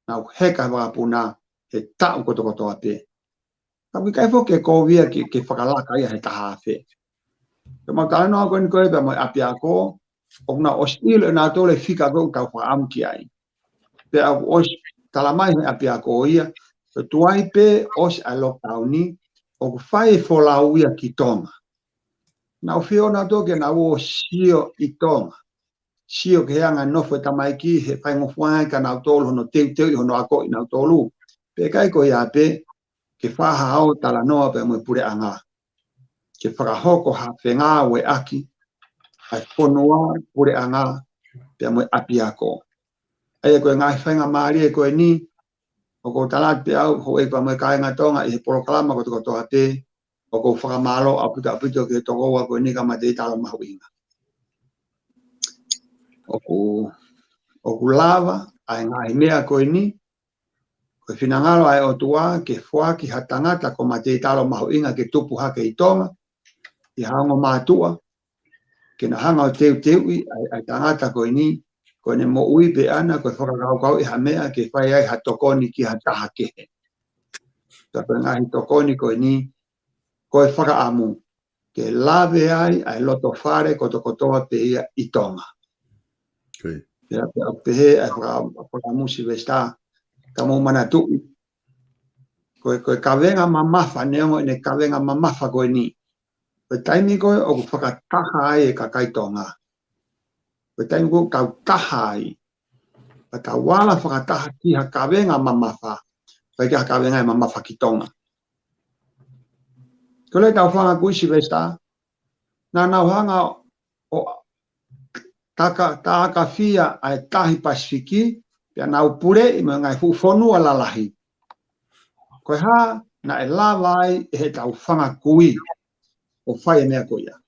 Nau heka he vakapuna he taʻu kotokotoa pē. Ka ʻoku ʻikai foki ke kovi ia ke, ke fakalaka ia he taha afe. Ko ʻemau talanoa ko eni ko ē pea mo e ʻapiako, ʻoku nau ʻosi ʻilo ʻe nautolu e fika ko ē ʻoku tau fakaʻamu ki ai. Pea ʻoku ʻosi tala mai he ʻapiako ia, ko e tuai pē ʻosi ʻa e lockdown ni, ʻoku fai e folau ia ki Tonga. Nau fie ʻoua nautolu ke nau ō ʻo sio ʻi Tonga. Sio ki he anga e nofo e tamaiki he faingofua ai kia nautolu hono teuteuʻi hono ako ʻi nautolu. Pea ʻikai ko ia pē, ke fai ha ʻo talanoa pea mo e puleʻanga. Ke fakahoko ha fengāueʻaki ʻa e fonua, puleʻanga, pea mo e ʻapiako. ʻA ia ko e ngaahi faingamālie ko eni, ʻoku ou tala atu pē au, houʻeiki pea mo e kāinga Tonga ʻi he polokalama kotokotoa pē, ʻoku ou fakamālō ʻaupito ʻaupito ki he tokoua ko eni, Kamateitalo Mahuʻinga. ʻOku, ʻoku lava ʻa e ngaahi meʻa ko eni, ko e finangalo ʻa e ʻOtua ke foaki ha tangata ko Mateitalo Mahuʻinga ke tupu hake ʻi Tonga, ʻi ha ongo mātuʻa, ke na hanga ʻo teuteuʻi ʻa e, ʻa e tangata ko eni, ko ʻene moʻui pē ʻana, ko e fakakaukauʻi ha meʻa ke fai ai ha tokoni ki ha taha kehe. Ka ko e ngaahi tokoni ko eni, ko e fakaʻamu ke lave ai ʻa e loto fale kotokotoa pē ia ʻi Tonga. Ko ia. Pea, pea, pehē ʻa e faka-, fakaʻamu Sylvester, ka mou manatuʻi. Ko e, ko e kavenga mamafa, neongo ʻene kavenga mamafa ko eni. Ko e taimi ko ē ʻoku fakataha ai e kakai Tonga. Ko e taimi ko ē ʻoku tau taha ai. Ka tau ala fakataha ki ha kavenga mamafa. Fai ki ha kavenga ʻe mamafa ki Tonga. Ko e lea ʻetau fanga kui Sylvester, naʻa nau hanga ʻo taka, takafia ʻa e tahi Pasifiki, pea nau puleʻi mo e ngaahi fuʻu fonua lalahi. Ko e hā naʻe lava ai ʻe heʻetau fanga kui ʻo fai e meʻa ko ia.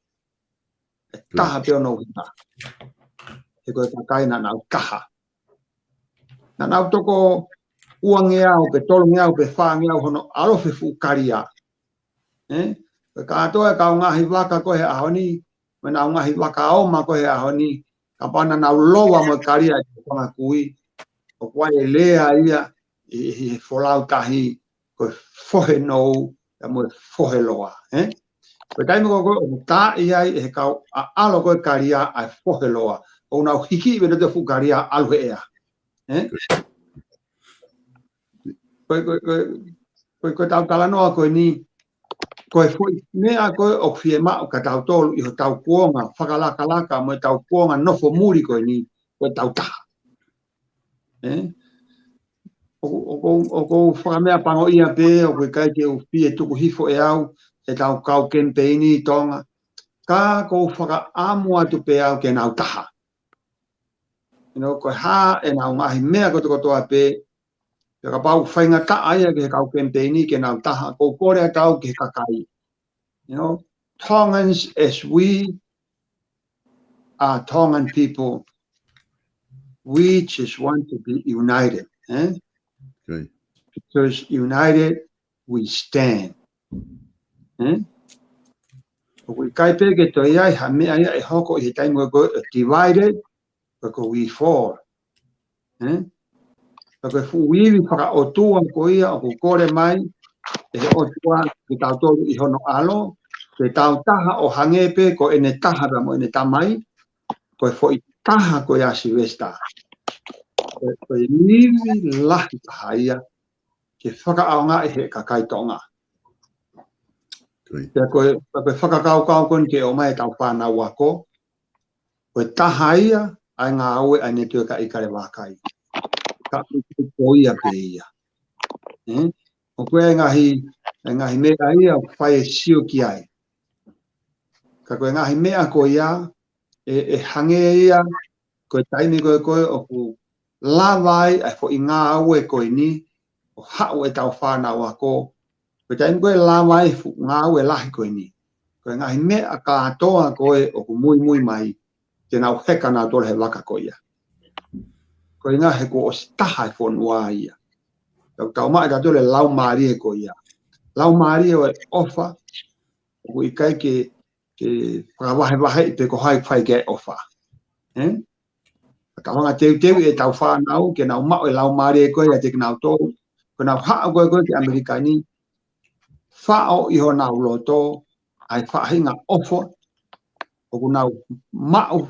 ʻE taha pē ʻo nau hita. He ko e kakai naʻa nau taha. Naʻa nau toko uangeau, pe tolungeau, pe fāngeau hono ʻalofi e fuʻu kalia. Ē? Ko e kātoa e kau ngaahi vaka ko ē he ʻaho ni, mo ʻenau ngaahi vaka ʻoma ko ē he ʻaho ni, kapau naʻa nau lova mo e kalia ʻa e fanga kui, ʻoku ʻi ai e lea ia ʻi, ʻi he folau tahi, ko e fohe nou, pea mo e fohe loa, ē? Ko e taimi ko ē ʻoku taaʻi ai ʻe he kau ʻaʻalo ko ē kalia ʻa e fohe loa, ʻoku nau hiki pē nautolu e fuʻu kalia ʻalu he ʻea. Ē? Ko e, ko e, ko e, ko e, ko ʻetau talanoa ko eni, ko e foʻi meʻa ko ē ʻoku fiemaʻu kia tautolu ʻi hotau kuonga fakalakalaka mo ʻetau kuonga nofo muli ko eni, ko ʻetau taha. Ē? ʻOku ou fakameʻapangoʻia pē, ʻoku ʻikai ke u fie tuku hifo ʻe au ʻetau kau kemipeini ʻi Tonga. Ka ʻoku ou fakaʻamu atu pē au ke nau taha. You know, ko e hā ʻenau ngaahi meʻa kotokotoa pē, pea kapau faingataʻa ia ki he kau kemipeini ke nau taha, ʻoku ou kole atu au ki he kakai. You know, Tongans as we are Tongan people, we just want to be united, eh? Okay. Because united we stand. Eh? ʻOku ʻikai pē ke toe ʻi ai ha meʻa ia ʻe hoko ʻi he taimi ko ē, divided, pea ko e we fall. Eh? Pea ko e fuʻu ivi fakaʻotua ko ia ʻoku kole mai ʻe he ʻOtua kiate kitautolu ʻi hono ʻAlo, ke tau taha ʻo hangē pē ko ʻene taha pea mo ʻene Tamai, ko e foʻi taha ko ia Silivesitā. Ko e, ko e ivi lahi taha ia ke fakaʻaongaʻi he kakai Tonga. Great. Pea ko e, pea ko e fakakaukau ko eni ke ʻomai ʻetau fānau ako, ko e taha ia ʻa e ngāue ʻa e Network ʻIkale Vākai. Ka ʻoku ko ia pē ia. Eh? ʻOku ʻi ai e ngaahi, e ngaahi meʻa ia ʻoku fai e sio ki ai. Ka ko e ngaahi meʻa ko ia, ʻe, ʻe hangē ia, ko e taimi ko ē ko ē ʻoku lava ai ʻa e foʻi ngāue ko eni, ʻo haʻu ʻetau fānau ako, ko e taimi ko ē lava ai e fuʻu ngāue lahi ko eni. Ko e ngaahi meʻa kātoa ko ē ʻoku muimui mai, te nau heka nautolu he vaka ko ia. Ko e ʻuhinga he kuo ʻosi taha e fonua ia. Tau tau maʻu ʻe tautolu e laumālie ko ia. Laumālie ʻo e ʻofa, ʻoku ʻikai ke, ke fakavahevaheʻi pe ko hai fai ki ai e ʻofa. Eh? Ka tau hanga teuteu ʻetau fānau, ke nau maʻu e laumālie ko ia kiate kinautolu, ko ʻenau haʻu ko ē ko ē ki ʻAmelika ni, faʻo ʻi honau loto ʻa e faʻahinga ʻofa ʻoku nau maʻu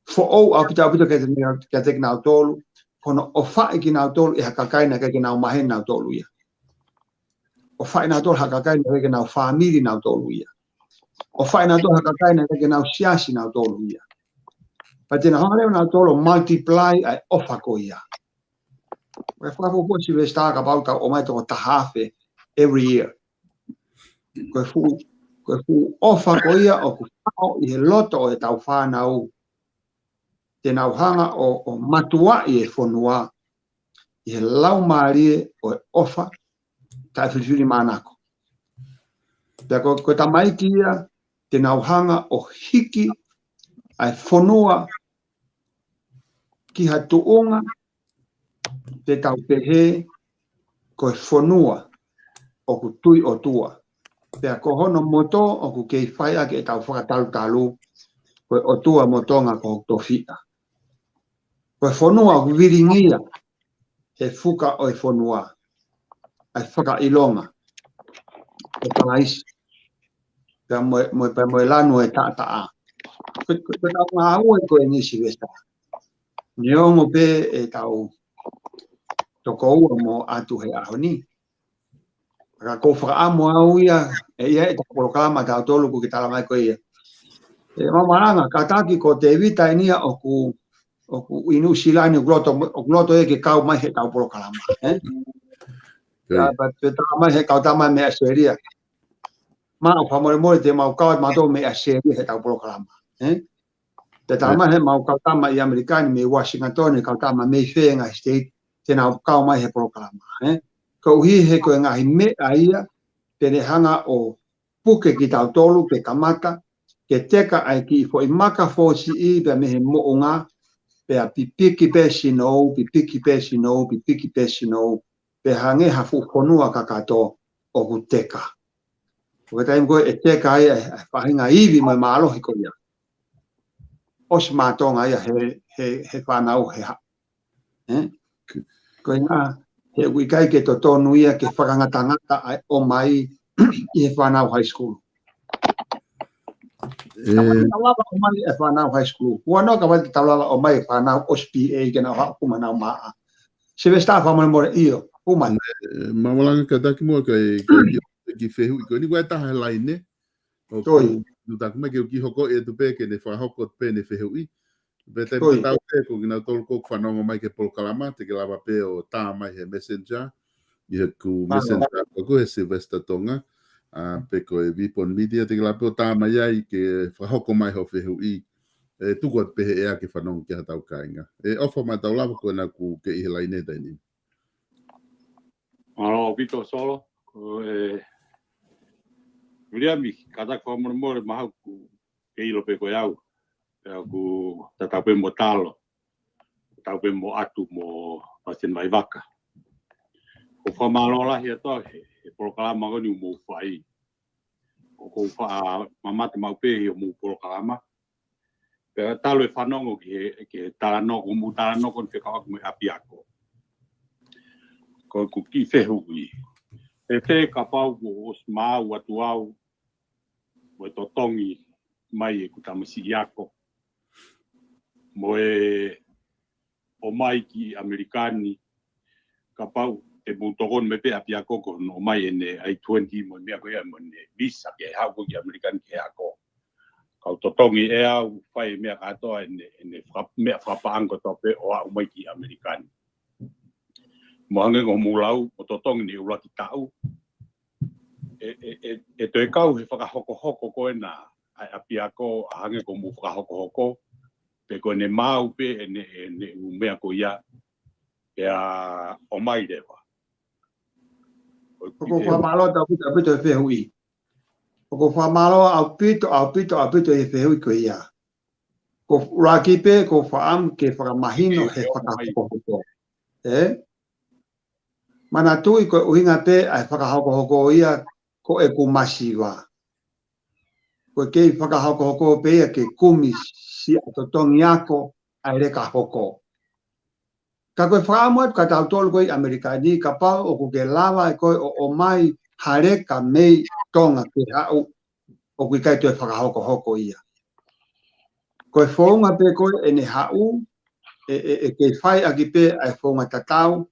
foʻou ʻaupito ʻaupito kiate, kiate kinautolu, ko hono ʻofaʻi kinautolu ʻe ha kakai naʻe ʻikai ke nau maheni nautolu ia. ʻOfaʻi nautolu ha kakai naʻe ʻikai ke nau fāmili nautolu ia. ʻOfaʻi nautolu ha kakai naʻe ʻikai ke nau siasi nautolu ia. Pea te nau hanga leva nautolu ʻo multiply ʻa e ʻofa ko ia. Ko e fakafuofua Silivesitā kapau tau ʻomai toko taha afe every year. Ko e fuʻu, ko e fuʻu ʻofa ko ia ʻoku faʻo ʻi he loto ʻo ʻetau fānau. Te nau hanga ʻo, ʻo matuaʻi e fonua ʻi he laumālie ʻo e ʻofa taʻefilifilimānako. Pea ko, ko e tamaiki ia, te nau hanga ʻo hiki ʻa e fonua ki ha tuʻunga te tau pehē ko e fonua ʻoku tui ʻOtua. Pea ko hono moto ʻoku kei fai ʻaki ʻetau fakatalutalu, ko e ʻOtua mo Tonga ko hoku tofiʻa. Ko e fonua ʻoku vilingia he fuka ʻo e fonua ʻa e fakaʻilonga ʻo Kalaisi. Pea mo e, mo e, pea mo e lanu ʻo e taʻataʻa. Ko, ko, ko ʻetau ngāue ko eni Silivesitā. Neongo pē ʻetau toko ua mo ʻatu he ʻaho ni. Ka ʻoku ou fakaʻamu au ia, ʻe ʻi ai ʻetau polokalama ʻa tautolu ʻoku ke talamai ko ia. ʻE, mau malanga, kātaki ko Tēvita eni ia ʻoku, ʻoku ʻi Nuʻusila ni ʻoku loto, ʻoku loto ia ke kau mai heʻetau polokalama, eh? Pea, pea, pea talamai he kau tama mei ʻAositelēlia. Mau fakamolemole te mau kau atu mautolu mei ʻAositelēlia heʻetau polokalama, eh? Pea talamai he mau kau tama ʻi ʻAmelika ni mei Washington, kau tama mei fē ngaahi state, te nau kau mai he polokalama, eh? Koeʻuhi he ko e ngaahi meʻa ia, te ne hanga ʻo puke kitautolu, ke kamata, ke teka ʻa e kiʻi foʻi maka fōsiʻi pea mei he moʻunga, pea pipiki pē sinou, pipiki pē sinou, pipiki pē sinou, pea hangē ha fuʻu fonua kakato ʻoku teka. Ko e taimi ko ē ʻe teka ai ʻa e, ʻa e faʻahinga ivi mo e mālohi ko ia. ʻOsi mātōnga ia he, he, he fānau he ha. Eh? Ko e ʻuhinga, he ʻoku ʻikai ke totonu ia ke fakangatangata ʻa e ʻomai ʻi he fānau high school. ʻE, Ka mani tau lava ʻomai e fānau high school. Huanoa ka mani tau lava ʻomai e fānau ʻosi P A ke nau haʻu ʻo hū mai ʻo nau maʻa. Silivesitā fakamolemole ʻio, hū mai. ʻE, mau malanga kātaki muʻa kae, kae ki, ki fehuʻi ko eni, ko e taha he laine. ʻOku, Toi. Nutaku mai ke u kiʻi hoko atu pē ke ne fakahoko pē ʻene fehuʻi. Pea te Ko ia. Tatau pē ko kinautolu ʻoku fanongo mai ki he polokalama, te ke lava pē ʻo tā mai he Messenger, ʻi heʻeku Mālō. Messenger ko ē he Sylvester Tonga, ʻa, pe ko e Vipon Media, te ke lava pē ʻo tā mai ai ke fakahoko mai hoʻo fehuʻi, ʻe tuku atu pē he ʻea ke fanongo ki ai hotau kāinga. ʻE ʻofa, mahalo te u lava ko ena ʻoku ke ʻi he laine he taimi ni. Mālō ʻaupito Solo, ko e, Viliami, kātaki fakamolemole mahalo ʻoku ke ʻilo pē ko e au. Pea ʻoku tatau pē mo Talo. Tatau pē mo ʻAtu mo Pasiteni Vaivaka. ʻOku ou fakamālō lahi atu he, he polokalama ko eni ʻoku mou fai. ʻOku ou faʻa mamata maʻu pē ʻi hoʻomou polokalama. Pea talu e fanongo ki he, ki he talanoa, ʻoku mou talanoa ko eni fekauʻaki mo e ʻapiako. Ko ʻeku kiʻi fehuʻi. Fēfē kapau kuo ʻosi maau atu au, mo e totongi mai ʻeku tamasiʻi ako. Mo e ʻomai ki ʻAmelika ni, kapau te mou tokoni mai pē ʻapiako ko hono ʻomai ʻene I twenty mo e meʻa ko ia mo ʻene visa ke haʻu ko ē ki ʻAmelika ni ke ako. Kau totongi ʻe au fai e meʻa kātoa ʻene, ʻene faka-, meʻa fakapaʻanga kotoa pē ʻo aʻu mai ki ʻAmelika ni. Mo hangē ko hoʻomou lau, mo totongi ʻene ʻuluaki taʻu. ʻE, ʻe, ʻe, ʻe toe kau he fakahokohoko ko ena ʻa e ʻapiako ʻa hangē ko hoʻomou fakahokohoko, pe ko ʻene maau pē ʻene, ʻene ʻū meʻa ko ia, pea ʻomai leva. ʻOku ou fakamālō atu ʻaupito, ʻaupito e fehuʻi. ʻOku ou fakamālō ʻaupito, ʻaupito, ʻaupito e fehuʻi ko ia. Ko e ʻuluaki pē, ʻoku ou fakaʻamu ke fakamahino he fakahokohoko. ʻE? Manatuʻi ko e ʻuhinga pē ʻa e fakahokohoko ia ko ʻeku masiva. Ko e kei fakahokohoko pē ia ke kumi siʻa totongi ako ʻa e leka hoko. Ka ko e fakaʻamu atu kia tautolu ko ē ʻi ʻAmelika ni, kapau ʻoku ke lava ʻe koe ʻo ʻomai ha leka mei Tonga ke haʻu, ʻoku ʻikai toe fakahokohoko ia. Ko e founga pē ko ē ʻene haʻu, ʻe, ʻe, ʻe kei fai ʻaki pē ʻa e founga tatau,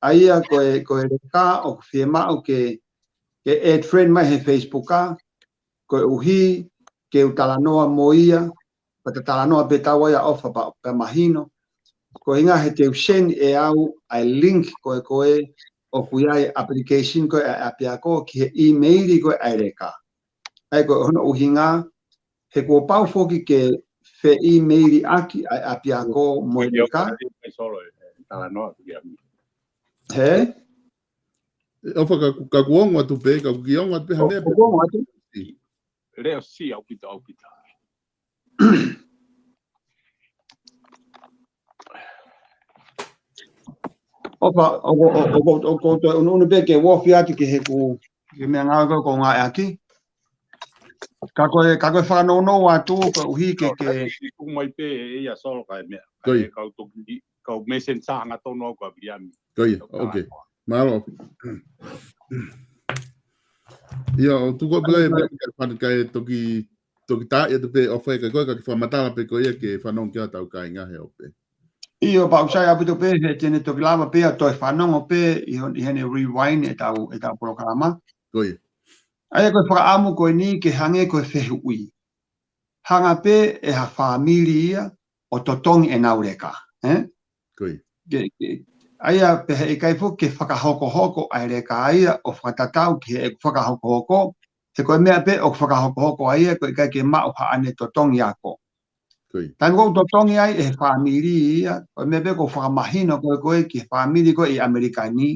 ʻa ia ko e, ko e leka ʻoku fiemaʻu ke, ke add friend mai he Facebook ʻa, koeʻuhi ke u talanoa mo ia, pea ta talanoa pē taua ia ʻofa pea, pea mahino. Ko e ʻuhinga he te u send ʻe au ʻa e link ko ē ko ē ʻoku ʻi ai e application ko ē ʻa e ʻapiako ki he email ko ē ʻa e leka. ʻA ia ko hono ʻuhinga, he kuo pau foki ke fe email ʻaki ʻa e ʻapiako mo e leka. He? ʻOfa ka, ka kuo ongo atu pē, ka kuo ongo atu pē ha meʻa pē. Kuo ongo atu. Leʻo si ʻaupito, ʻaupito. ʻOfa, ʻoku, ʻoku, ʻoku, ʻoku, ʻoku, ʻunu, ʻunu pē ke u ofi atu ki heʻeku, ki he meʻangāue ko ē ʻoku ou ngāueʻaki. Ka ko e, ka ko e fakanounou atu, koeʻuhi ke, ke. Kau mai pē ʻe ia Solo ka e meʻa. Ko ia. Kau toki, kau messenger hangatonu au kia Viliami. Ko ia, okay. Mālō. Ia, ʻo tuku pē e meʻa ka fana kai toki, toki tā ia tu pē ʻofa ka ko e ka ke fakamatala pē ko ia ke fanongo ki ai hotau kāinga he ʻope. ʻIo, pea ʻoku sai ʻaupito pē, he te ne toki lava pē ʻo toe fanongo pē, ʻi hon-, ʻi heʻene rewind ʻetau, ʻetau polokalama. Ko ia. ʻA ia ko e fakaʻamu ko eni ke hangē ko e fehuʻi. Hanga pē ʻe ha fāmili ia ʻo totongi ʻenau leka, ē? Ko ia. Ke, ke, ʻa ia pē he ʻikai foki ke fakahokohoko ʻa e leka ia ʻo fakatatau ki heʻeku fakahokohoko, he ko e meʻa pē ʻoku fakahokohoko ai ia, ʻoku ʻikai ke maʻu haʻane totongi ako. Ko ia. Taimi ko ē ʻoku totongi ai ʻe he fāmili ia, ko e meʻa pē ʻoku fakamahino ko ē ko ē ki he fāmili ko ē ʻi ʻAmelika ni,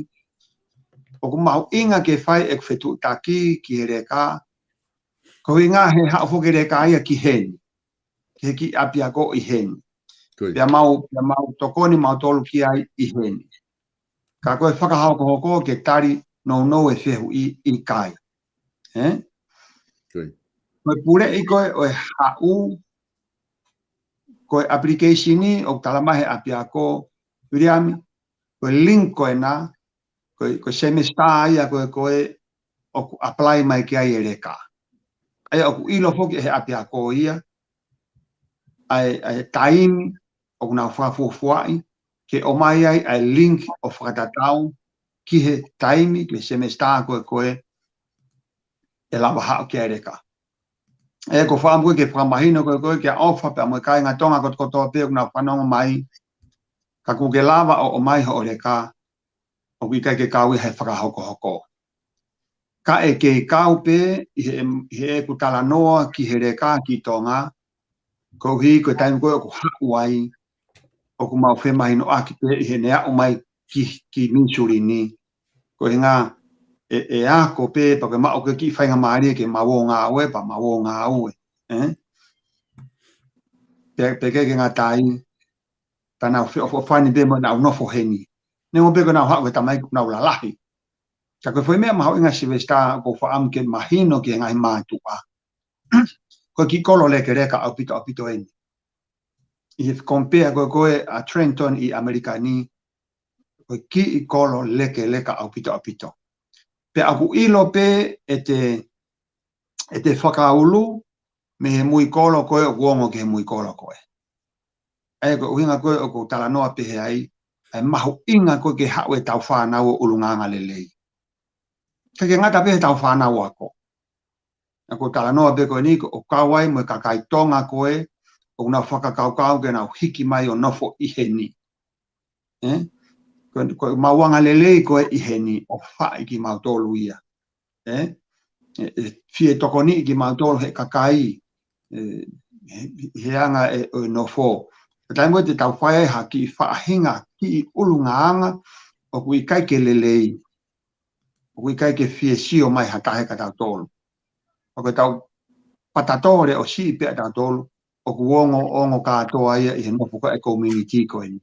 ʻoku mahuʻinga ke fai ʻeku fetuʻutaki ki he leka, ko e ʻuhinga he haʻu foki e leka ia ki heni, ki he kiʻi ʻapiako ʻi heni. Ko ia. Pea mau, pea mau tokoni mautolu ki ai ʻi heni. Ka ko e fakahokohoko ke tali nounou e fehuʻi, ʻikai. Ē? Ko ia. Ko e puleʻi ko ē ʻo e haʻu, ko e application ʻoku tala mai he ʻapiako, Viliami, ko e link ko ena, ko e, ko e semester ia ko ē ko ē ʻoku apply mai ki ai e leka. ʻA ia ʻoku ʻilo foki ʻe he ʻapiako ia, ʻa e, ʻa e taimi ʻoku nau fakafuofuaʻi, ke ʻomai ai ʻa e link ʻo fakatatau ki he taimi, ki he semester ko ē ko ē ʻe lava haʻu ki ai e leka. ʻE, ʻoku ou fakaʻamu ko ē ke fakamahino ko ē, ko ē ke ʻofa pea mo e kāinga Tonga kotoa pē ʻoku nau fanongo mai, ka kuo ke lava ʻo ʻomai hoʻo leka, ʻoku ʻikai ke kau ia he fakahokohoko. Ka ʻe kei kau pē ʻi he, ʻi heʻeku talanoa ki he leka ki Tonga, koeʻuhi ko e taimi ko ē ʻoku haʻu ai, ʻoku mau femahinoʻaki pē ʻi heʻene aʻu mai ki, ki Missouri ni. Ko e ʻuhinga ʻe, ʻe ako pē, pea ke maʻu ko ē kiʻi faingamālie ke mau ō ngāue, pea mau ō ngāue. ʻE? Pe, pe ke ke ngata ai, pea nau feʻofoʻofani pē mo ʻenau nofo heni. Neongo pē ko ʻenau haʻu he tamaiki ʻoku nau lalahi. Ka ko e foʻi meʻa mahuʻinga Sylvester ʻoku ou fakaʻamu ke mahino ki he ngaahi mātuʻa. Ko e kiʻi kolo lekeleka ʻaupito ʻaupito eni. ʻI he compare ko ē ko ē ʻa Trenton ʻi ʻAmelika ni, ko e kiʻi kolo lekeleka ʻaupito ʻaupito. Pea ʻoku ʻilo pē ʻe te, ʻe te fakaulu mei he muikolo ko ē ʻoku ongo ki he muikolo ko ē. ʻA ia ko e ʻuhinga ko ē ʻoku ou talanoa pehē ai, ʻa e mahuʻinga ko ē ke haʻu ʻetau fānau ʻo ʻulungaanga lelei. Ka ke ngata pē heʻetau fānau ako. ʻA ia ʻoku ou talanoa pē ko eni ʻoku kau ai mo e kakai Tonga ko ē ʻoku nau fakakaukau ke nau hiki mai ʻo nofo ʻi heni. ʻE? Ko, ko e maʻuʻanga lelei ko ē ʻi heni ʻoku fai kimautolu ia. ʻE? ʻE, ʻe fie tokoniʻi kimautolu he kakai, ʻe, he, he anga ʻe, ʻo e nofo. Ka taimi ko ē te tau fai ai ha kiʻi faʻahinga, kiʻi ʻulungaanga, ʻoku ʻikai ke lelei. ʻOku ʻikai ke fie sio mai ha taha kia tautolu. ʻOku tau patatō leʻo siʻi pē ʻa tautolu, ʻoku ongo, ongo kātoa ia ʻi he nofo ko ē community ko eni.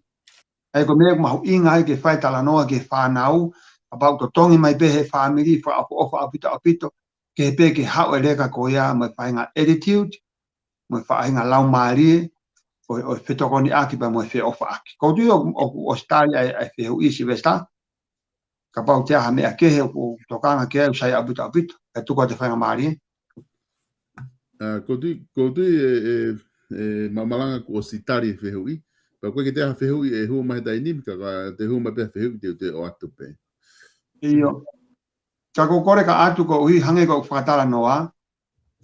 ʻA ia ko e meʻa ʻoku mahuʻinga ai ke fai talanoa ki he fānau, kapau ʻoku totongi mai pē he fāmili, fakaʻofoʻofa ʻaupito ʻaupito, ke pē ke haʻu e leka ko ia mo e faʻahinga attitude, mo e faʻahinga laumālie, ʻo, ʻo fetokoniʻaki pea mo e feʻofaʻaki. Ko u tui ʻoku, ʻoku ʻosi tali ʻa e, ʻa e fehuʻi Sylvester, kapau te aha meʻa kehe ʻoku tokanga ki ai ʻoku sai ʻaupito ʻaupito, ʻe tuku atu e faingamālie. ʻA, ko u tui, ko u tui ʻe, ʻe, ʻe Maʻumalanga kuo ʻosi tali e fehuʻi. Pea ko e ke te aha fehuʻi ʻe hū mai he taimi ni, ka, ka te hū mai pē fehuʻi te, te ʻoatu pē. ʻIo. Ka ko u kole ka ʻoatu koeʻuhi hangē ko ʻeku fakatalanoa,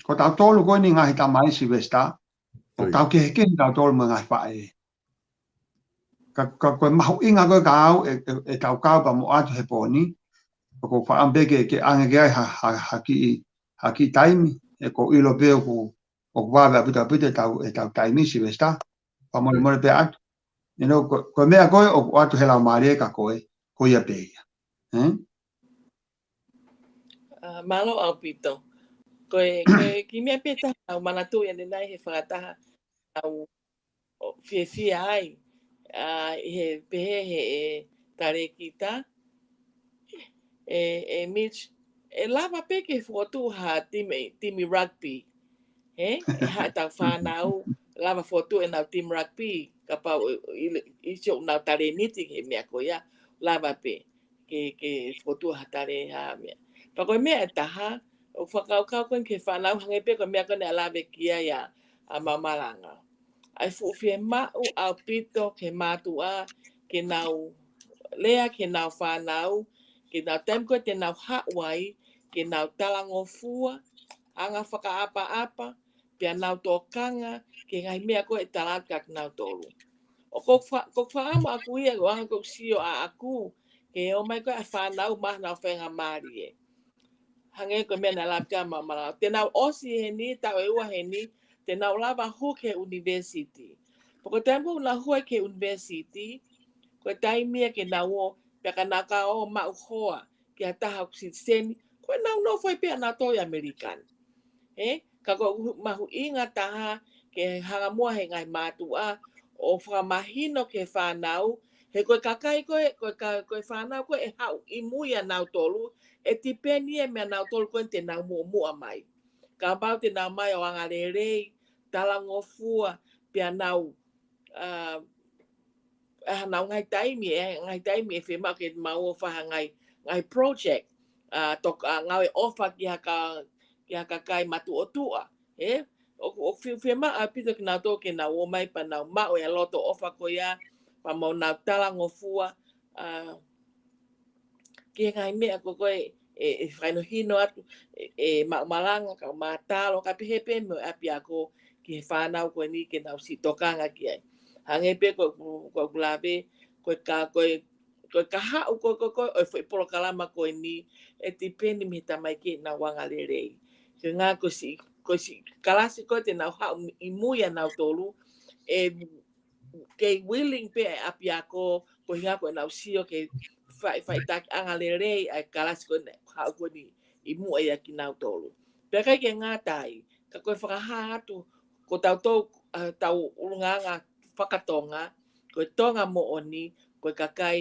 ko tautolu ko eni ngaahi tamai Sylvester, ʻoku tau kehekehe tautolu mo e ngaahi faʻē. Ka, ka ko e mahuʻinga ko ē ka au, ʻe, ʻe, ʻetau kau pea mo ʻoatu he pō ni, ʻoku ou fakaʻamu pē ke, ke ʻange ki ai ha, ha, ha kiʻi, ha kiʻi taimi, he ʻoku ou ʻilo pē ʻoku, ʻoku vave ʻaupito ʻaupito ʻetau, ʻetau taimi Sylvester, pea mole mole pē ʻoatu. You know, ko, ko e meʻa ko ē ʻoku ʻoatu he laumālie kia koe, ko ia pē ia. ʻE? ʻA, mālō ʻaupito. Ko e, ko e kiʻi meʻa pē taha ʻoku ou manatuʻi ʻanenai he fakataha ʻoku ou fiefia ai. ʻA, ʻi he pehē he ʻe Talēkita, ʻe, ʻe Mitch, ʻe lava pē ke fokotuʻu ha timi, timi rugby. He? ʻE haʻu ʻetau fānau, lava fokotuʻu ʻenau timi rugby, kapau ʻi, ʻi, ʻi siʻonau talēniti he meʻa ko ia, lava pē ke, ke fokotuʻu ha tale ha meʻa. Pea ko e meʻa ʻe taha, ʻoku fakakaukau ko eni ki he fānau hangē pē ko e meʻa ko eni ʻa e lave ki ai ʻa, ʻa Maʻumalanga. ʻA e fuʻu fiemaʻu ʻaupito ki he mātuʻa, ke nau lea ki heʻenau fānau, ke nau taimi ko ē te nau haʻu ai, ke nau talangofua, anga fakaʻapaʻapa, pea nau tokanga ki he ngaahi meʻa ko ē ʻe tala atu kia kinautolu. ʻO ko e fa-, ko e fakaʻamu ʻaku ia, ʻo anga ko e sio ʻaʻaku, ke ō mai ko ē ʻa e fānau maʻa ʻenau faingamālie. Hangē ko e meʻa naʻe lave ki ai Maʻumalanga. Te nau ʻosi heni, taʻu ʻe ua heni, te nau lava hū ki he university. Pea ko e taimi ko ē ʻoku nau hū ai ki he university, ko e taimi ia ke nau ō, pea ka nau ka ō maʻu hoa, ki ha taha ʻoku sitiseni, ko ʻenau nofo ai pē ʻanautolu ʻi ʻAmelika ni. He? Ka ko e mahuʻinga taha ke hanga muʻa he ngaahi mātuʻa ʻo fakamahino ki he fānau, he ko e kakai ko ē, ko e ka-, ko e fānau ko ē ʻe haʻu ʻi mui ʻanautolu, ʻe tipeni ia meiate kinautolu ko ē te nau muʻomuʻa mai. Kapau te nau mai ʻo anga lelei, talangofua, pea nau, ʻa, ʻa, ʻenau ngaahi taimi, ʻe, ngaahi taimi ʻe fiemaʻu ke mau ō ʻo fai ha ngaahi, ngaahi project, ʻa, tok-, ʻa, ngāue ʻofa ki ha ka-, ki ha kakai matuʻotuʻa, ē? ʻOku, ʻoku fie-, fiemaʻu ʻaupito kinautolu ke nau ō mai pea nau maʻu e loto ʻofa ko ia, pea mo nau talangofua, ʻa, ki he ngaahi meʻa ko ē, ʻe, ʻe fakahinohino atu ʻe, ʻe maʻu malanga, kau mātalo, kae pehē pē mo e ʻapiako ki he fānau ko eni ke nau siʻi tokanga ki ai. Hangē pē ko, ko, ko ʻeku lave, ko e ka, ko e, ko e kahaʻu ko, ko, ko, ʻo e foʻi polokalama ko eni, ʻe tipeni mei he tamaiki ʻenau angalelei. Ko e ʻuhinga ko e siʻi, ko e siʻi kalasi ko ē te nau haʻu ʻi mui ʻanautolu, ʻe kei willing pē ʻa e ʻapiako, ko e ʻuhinga ko ʻenau sio ke fai, faʻitaki angalelei ʻa e kalasi ko ē naʻe haʻu ko eni ʻi muʻa ʻia kinautolu. Pea ʻikai ke ngata ai, ka ko e fakahā atu, ko tautolu, ʻa, tau ʻulungaanga fakatonga, ko e Tonga moʻoni, ko e kakai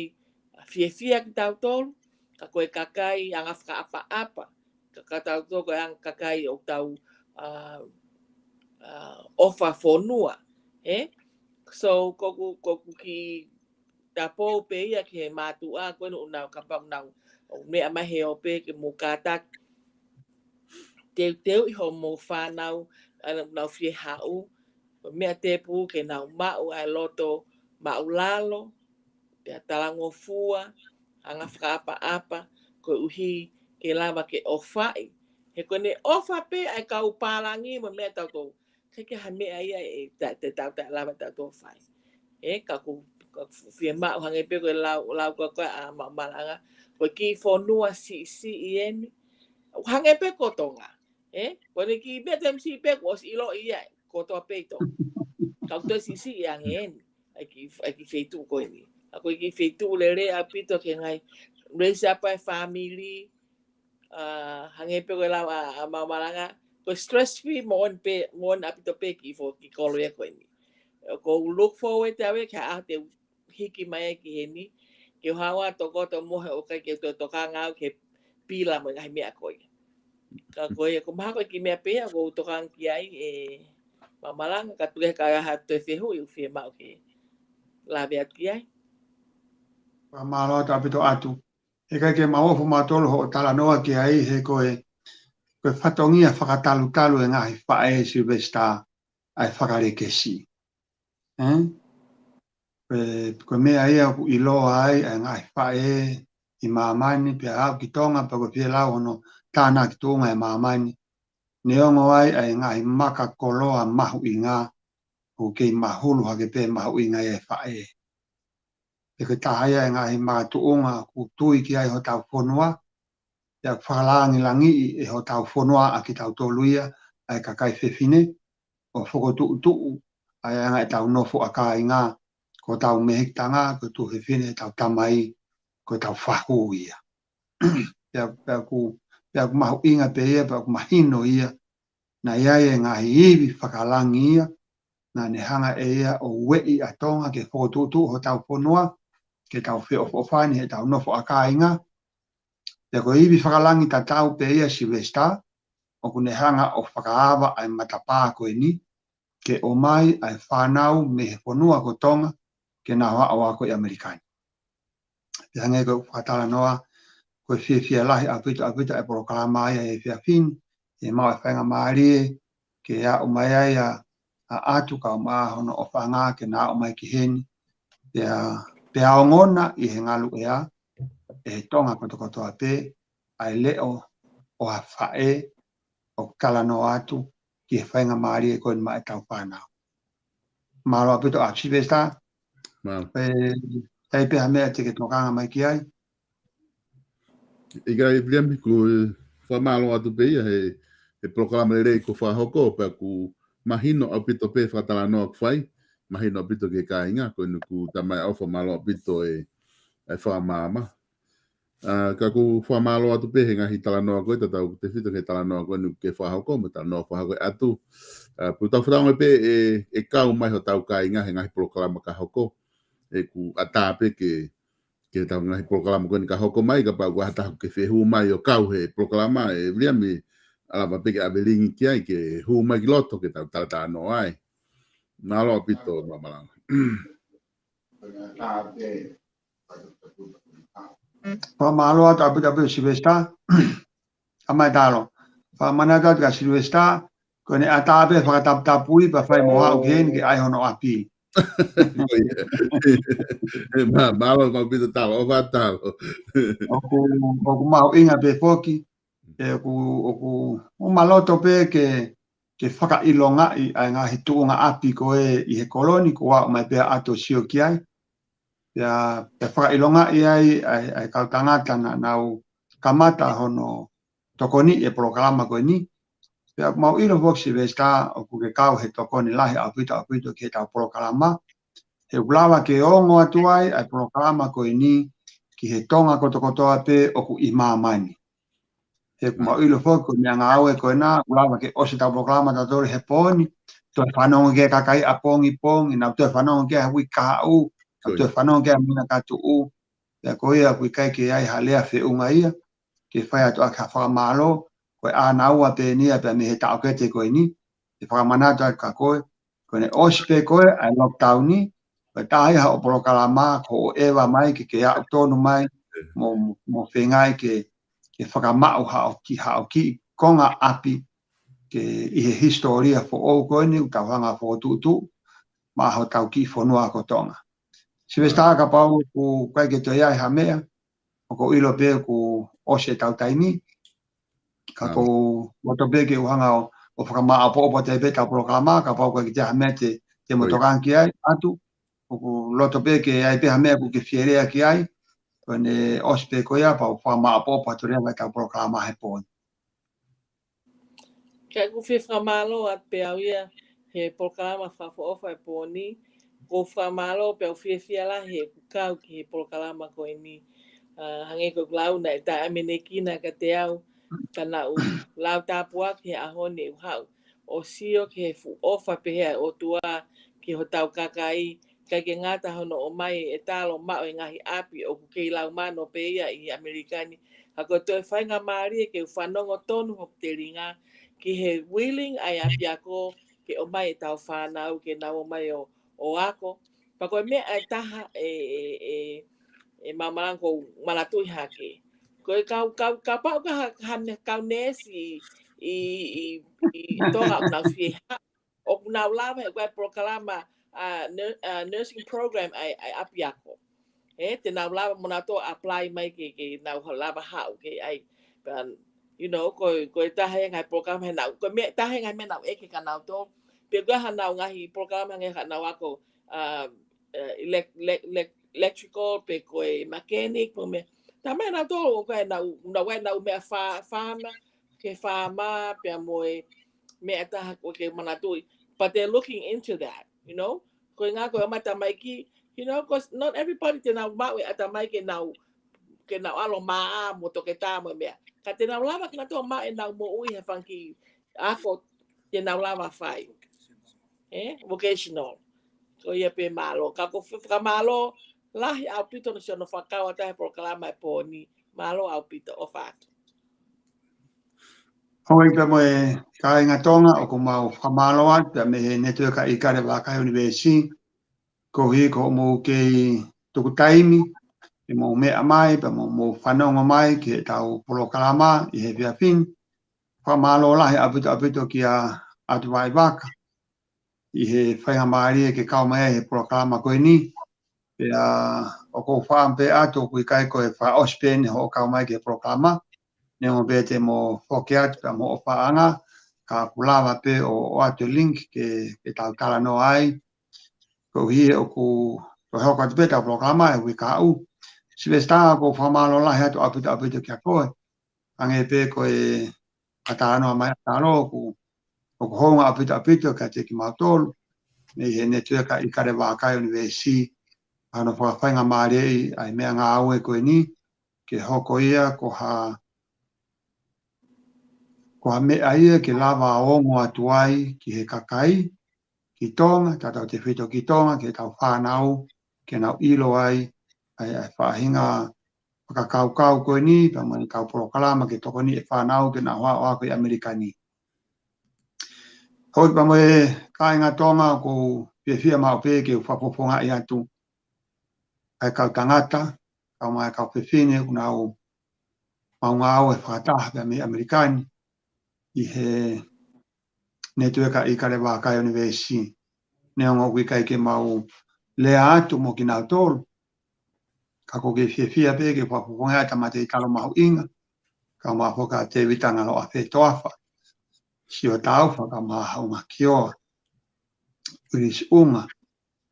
fiefia kitautolu, ka ko e kakai anga fakaʻapaʻapa, ka, ka tautolu ko e anga kakai ʻoku tau, ʻa, ʻa, ʻofa fonua, ē? So, ko ʻeku, ko ʻeku kiʻi tapou pē ia ki he mātuʻa, ko ē ʻoku nau kapau ʻoku nau, ʻoku meʻa mai he ope ke mou kātaki teuteuʻi hoʻomou fānau, ʻa, ʻoku nau fie haʻu, ko e meʻa tēpū ke nau maʻu ʻa e loto māʻulalo, pea talangofua, anga fakaʻapaʻapa, koeʻuhi ke lava ke ʻofaʻi. He ko ʻene ʻofa pē ʻa e kau pālangi mo e meʻa tautolu. ʻIkai ke ha meʻa ia ʻe ta, te tau ta lava tautolu fai. Ē, ka ʻoku, ka ʻoku fiemaʻu hangē pē ko e lau, lau ko ē ʻa Maʻu Malanga, ko e kiʻi fonua siʻisiʻi eni. Hangē pē ko Tonga. Ē, ko ʻene kiʻi meʻa te msi pē kuo ʻosi ʻiloʻi ia, kotoa pē ʻi Tonga. Ka ʻoku toe siʻisiʻi ange eni. ʻA e kiʻi, ʻa e kiʻi feituʻu ko eni. ʻA ko e kiʻi feituʻu lelei ʻaupito ke ngai raise up ʻa e family, ʻa, hangē pē ko e lau ʻa, ʻa Maʻu Malanga, ko e stress free moʻoni pē, moʻoni ʻaupito pē kiʻi fo, kiʻi kolo ia ko eni. ʻOku ou look forward ʻaupito ki he ʻaho te u hiki mai ai ki heni, ke u haʻu ʻo tokoto mo he ʻoku ʻikai ke u toe tokanga au ki he pila mo e ngaahi meʻa ko ia. Ka ko ia, ko e mahalo ko e kiʻi meʻa pē ia ʻoku ou tokanga ki ai ʻe Maʻu Malanga, ka tuku ke ʻi ai ha toe fehuʻi ʻoku fiemaʻu ke lave atu ki ai. Fakamālō atu ʻaupito ʻAtu. ʻIkai ke mau ofo mautolu hoʻo talanoa ki ai he ko e, ko e fatongia fakatalutalu ʻa e ngaahi faʻē Sylvester ʻa e fakalekesi. Ē? Ko e, ko e meʻa ia ʻoku ʻiloa ai ʻa e ngaahi faʻē ʻi māmani pea aʻu ki Tonga pea ko e fie lau hono tānaki tuʻunga ʻe māmani. Neongo ai ʻa e ngaahi maka koloa mahuʻinga, ʻoku kei mahulu hake pē mahuʻinga ia ʻa e faʻē. He ko e taha ia ʻa e ngaahi makatuʻunga ʻoku tui ki ai hotau fonua, pea ʻoku fakalāngilangiʻi ʻe hotau fonua ʻa kitautolu ia, ʻa e kakai fefine, ʻo fokotuʻutuʻu ʻa e anga ʻetau nofo ʻa kāinga, ko hotau mehekitanga, ko e tuofefine ʻetau tamai, ko ʻetau fahu ia. Pea, pea ʻoku, pea ʻoku mahuʻinga pē ia, pea ʻoku mahino ia, naʻe ʻi ai e ngaahi ivi fakalangi ia, naʻa ne hanga ʻe ia ʻo ueʻi ʻa Tonga ke fokotuʻutuʻu hotau fonua, ke tau feʻofoʻofani heʻetau nofo ʻa kāinga. Pea ko e ivi fakalangi tatau pē ia Sylvester, ʻoku ne hanga ʻo fakaava ʻa e matapā ko eni, ke ʻomai ʻa e fānau mei he fonua ko Tonga, ke nau ō ʻo ako ʻi ʻAmelika ni. Pea hangē ko ʻeku fakatalanoa, ko e fiefia lahi ʻaupito, ʻaupito ʻa e polokalama ia he efiafi ni, ʻe maʻu e faingamālie, ke aʻu mai ai ʻa, ʻa ʻAtu kae ʻumaʻā hono ʻofaʻanga ke na aʻu mai ki heni. Pea, pea ongona ʻi he ngaluʻea, ʻe he Tonga kotokotoa pē, ʻa e leʻo ʻo ha faʻē ʻoku talanoa atu ki he faingamālie ko eni maʻa ʻetau fānau. Mālō ʻaupito ʻa Sylvester. Mālō. ʻE, ʻe pē ha meʻa te ke tokanga mai ki ai? ʻIkai pē ia mei ko e fakamālō atu pē ia he, he polokalama lelei kuo fakahoko, pea ʻoku mahino ʻaupito pē fakatalanoa ʻoku fai, mahino ʻaupito ki he kāinga, ko eni ʻoku tamaioʻofa mālō ʻaupito e, e fakamaama. ʻA, ka ʻoku fakamālō atu pē he ngaahi talanoa ko ē, tatau tefito ki he talanoa ko eni kuo ke fakahoko, mo e talanoa fakahoko ʻe ʻAtu. ʻA, pea tau fakaʻamu pē ʻe, ʻe kau mai hotau kāinga he ngaahi polokalama ka hoko. ʻOku ʻatā pē ke, ke tau ngaahi polokalama ko eni ka hoko mai, kapau ʻoku ʻi ai ha taha ʻoku ke fie hū mai ʻo kau he polokalama, ʻe Viliami, ʻe lava pē ke ʻave lingi ki ai, ke hū mai ki loto ke tau talatalanoa ai. Mālō ʻaupito, Maʻu Malanga. Fakamālō atu ʻaupito ʻaupito Sylvester. ʻA mai talo. Fakamanatu atu kia Sylvester, ko ʻene ʻatā pē fakataputapui pea fai mo haʻu ki heni ke ʻai hono ʻapi. Ko ia. Mā, mālō ʻaupito Talo, ʻofa Talo. ʻOku, ʻoku mahuʻinga pē foki, ʻoku, ʻoku, ʻoku ou loto pē ke, ke fakaʻilongaʻi ʻa e ngaahi tuʻunga ʻapi ko ē ʻi he kolo ni, ko au mai pē ʻo sio ki ai. Pea, pea fakaʻilongaʻi ai ʻa e, ʻa e kau tangata naʻa nau kamata hono tokoniʻi e polokalama ko eni. Pea mau ʻilo foki Sylvester ʻoku ke kau he tokoni lahi ʻaupito ʻaupito ki heʻetau polokalama. He ʻoku lava ke ongo atu ai ʻa e polokalama ko eni ki he Tonga kotokotoa pē ʻoku ʻi māmani. He ʻoku mau ʻilo foki ko e meʻangāue ko ena, ʻoku lava ke ʻosi ʻetau polokalama ʻatautolu he pō ni, toe fanongo ki ai e kakai ʻapongipongi, nau toe fanongo ki ai he uike kahaʻu, nau toe fanongo ki ai he māhina ka tuʻu. Pea ko ia ʻoku ʻikai ke ʻi ai ha lea feʻunga ia, ke fai atu ʻaki ha fakamālō, ko e ʻānaua pē eni ia pea mei he taʻokete ko eni, ke fakamanatu atu kia koe, ko ʻene ʻosi pē ko ē ʻa e lockdown ni, ko e taha ia haʻo polokalama, ko hoʻo ʻeva mai ke ke aʻu tonu mai, mo, mo, mo feinga ke, ke fakamaʻu haʻo ki, haʻo kiʻi konga ʻapi, ke ʻi he hisitōlia foʻou ko eni, ʻoku tau hanga ʻo fokotuʻutuʻu, maʻa hotau kiʻi fonua ko Tonga. Sylvester, kapau ʻoku ʻikai ke toe ʻi ai ha meʻa, ʻoku ou ʻilo pē kuo ʻosi ʻetau taimi. Ka ʻoku ou loto pē ke u hanga ʻo, ʻo fakamāʻopoʻopo atu pē ʻetau polokalama, kapau ʻoku ʻikai ke toe ʻi ai ha meʻa te, te mo tokanga ki ai, ʻAtu. ʻOku ou loto pē ke ʻi ai pē ha meʻa ʻoku ke fie lea ki ai, ko ʻene ʻosi pē ko ia, pea u fakamāʻopoʻopo atu leva ʻetau polokalama he pō ni. Ka ʻoku ou fie fakamālō atu pē au ia he polokalama fakaʻofoʻofa he pō ni. ʻOku ou fakamālō pea u fiefia lahi heʻeku kau ki he polokalama ko eni. ʻA, hangē ko ʻeku lau naʻe taʻeʻamanekina kiate au, ka naʻá ku lau tāpuaki he ʻaho ni ʻeku haʻu ʻo sio ki he fuʻu ʻofa pehē ʻa e ʻOtua ki hotau kakai, ʻikai ke ngata hono ʻomai ʻe Talo maʻu e ngaahi ʻapi ʻoku kei lau mano pē ia ʻi ʻAmelika ni. Ka ko e toe faingamālie ke u fanongo tonu hoku telinga ki he willing ʻa e ʻapiako ke ʻomai ʻetau fānau ke nau ō mai ʻo, ʻo ako. Pea ko e meʻa ʻe taha ʻe, ʻe, ʻe, ʻe mamalanga ʻoku ou manatuʻi hake. Ko e kau, kau, kapau ko ha, ha ne-, kau neesi ʻi, ʻi, ʻi, ʻi Tonga ʻoku nau fie haʻu, ʻoku nau lava he ko e polokalama, ʻa, nur-, ʻa, nursing program ʻa e, ʻa e ʻapiako. He, te nau lava mo nau toe apply mai ke, ke nau ha-, lava haʻu ke ʻai. But, you know, ko, ko e taha e ngaahi polokalama he naʻu, ko e meʻa, taha e ngaahi meʻa naʻu ʻeke kia nautolu. Pe ko e hā haʻanau ngaahi polokalama hangē haʻanau ako, um, uh, elec-, elec-, elec-, electrical, pe ko e mechanic, pe ko e meʻa. Taha mai nautolu, ko e nau, nau ʻai nau meʻa fā-, fāma, ke fāma, pea mo e meʻa ʻe taha ʻoku ke manatuʻi. But they're looking into that, you know? Ko e ʻuhinga ko e ʻomai tamaiki, you know, 'cause not everybody te nau maʻu e ʻatamai ke nau, ke nau ʻalu ʻo maʻa mo toketā mo e meʻa. Ka te nau lava ke nau toe maʻu ʻenau moʻui he fanga kiʻi ako te nau lava fai. ʻE? Vocational. Ko ia pē, mālō. Ka ʻoku ou fakamālō lahi ʻaupito hono siʻi hono fakakau atu he polokalama he pō ni. Mālō ʻaupito, ʻofa atu. Hoi pea mo e kāinga Tonga, ʻoku mau fakamālō atu pea mei he Network ʻa ʻIkale Vakai University, koeʻuhi ko hoʻomou kei tuku taimi ke mou meʻa mai, pea mo, mou fanongo mai ki heʻetau polokalama ʻi he efiafi ni. Fakamālō lahi ʻaupito ʻaupito kia ʻAtu Vaivaka ʻi he faingamālie ke kau mai ai he polokalama ko eni. Pea ʻoku ou fakaʻamu pē ʻAtu ʻoku ʻikai ko e fakaʻosi pē eni hoʻo kau mai ki he polokalama. Neongo pē te mo foki atu pea mo hoʻo paʻanga, ka ʻoku lava pē ʻo, ʻoatu e link ke, ke tau talanoa ai. Koeʻuhi ʻoku toe hoko atu pē ʻetau polokalama he uike kahaʻu. Sylvester, ʻoku ou fakamālō lahi atu ʻaupito ʻaupito kia koe. Hangē pē ko e talanoa mai ʻa Talo, ʻoku, ʻoku hounga ʻaupito ʻaupito kiate kimautolu mei he Network ʻa ʻIkale Vakai University, ʻa hono fakafaingamālieʻi ʻa e meʻangāue ko eni, ke hoko ia ko ha, ko ha meʻa ia ke lava ʻo ongo atu ai ki he kakai ki Tonga, tautautefito ki Tonga, ki heʻetau fānau, ke nau ʻilo ai ʻa e, ʻa e faʻahinga fakakaukau ko eni, pea mo ʻetau polokalama ke tokoniʻi e fānau ke nau ō ʻo ako ʻi ʻAmelika ni. Hoi pea mo e kāinga Tonga, ʻoku ou fiefia maʻu pē ke u fakafofongaʻi atu ʻa e kau tangata, kau mai kau fefine ʻoku nau maʻu ngāue fakataha pea mei ʻAmelika ni ʻi he Network ʻa ʻIkale Vakai University. neongo ʻoku ʻikai ke mau lea atu mo kinautolu. Ka ʻoku ou fiefia pē ke fakafofongaʻi ʻa e tamateʻi talo mahuʻinga, kae ʻumaʻā foki ʻa Tēvita Ngaloʻafe Toafa, Sio Taufa, kae ʻumaʻā Haʻunga Kioa, ʻUilisi ʻUnga,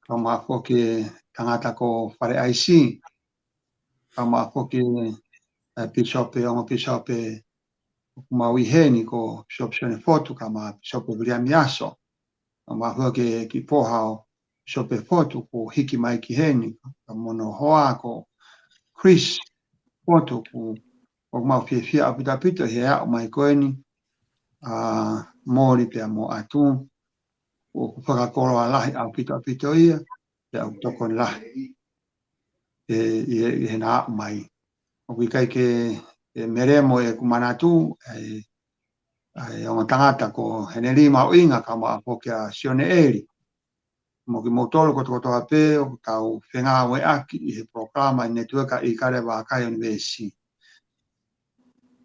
kae ʻumaʻā foki e tangata ko Fale ʻAisi, kae ʻumaʻā foki e pīsope, ongo pīsope ʻoku mau ʻi heni ko Pīsope Sione Fotu, kae ʻumaʻā Pīsope Viliami Aso, kae ʻumaʻā foki e kiʻi foha ʻo Pīsope Fotu kuo hiki mai ki heni, kae ʻumaʻā hono hoa ko Chris Fotu, ʻoku, ʻoku mau fiefia ʻaupito ʻaupito he aʻu mai ko eni, ʻa Moli pea mo ʻAtu, ʻoku fakakoloa lahi ʻaupito ʻaupito ia, pea ʻoku tokoni lahi ʻi, ʻi, ʻi heʻena aʻu mai. ʻOku ʻikai ke, ʻe, melemo ʻeku manatu, ʻa e, ʻa e ongo tangata ko Heneli Mahuʻinga kae ʻumaʻā foki ʻa Sione ʻEli. Mo kimoutolu kotokotoa pē ʻoku tau fengāueʻaki ʻi he polokalama ʻa e Netiueka ʻIkale Vakai ʻUnivēsi.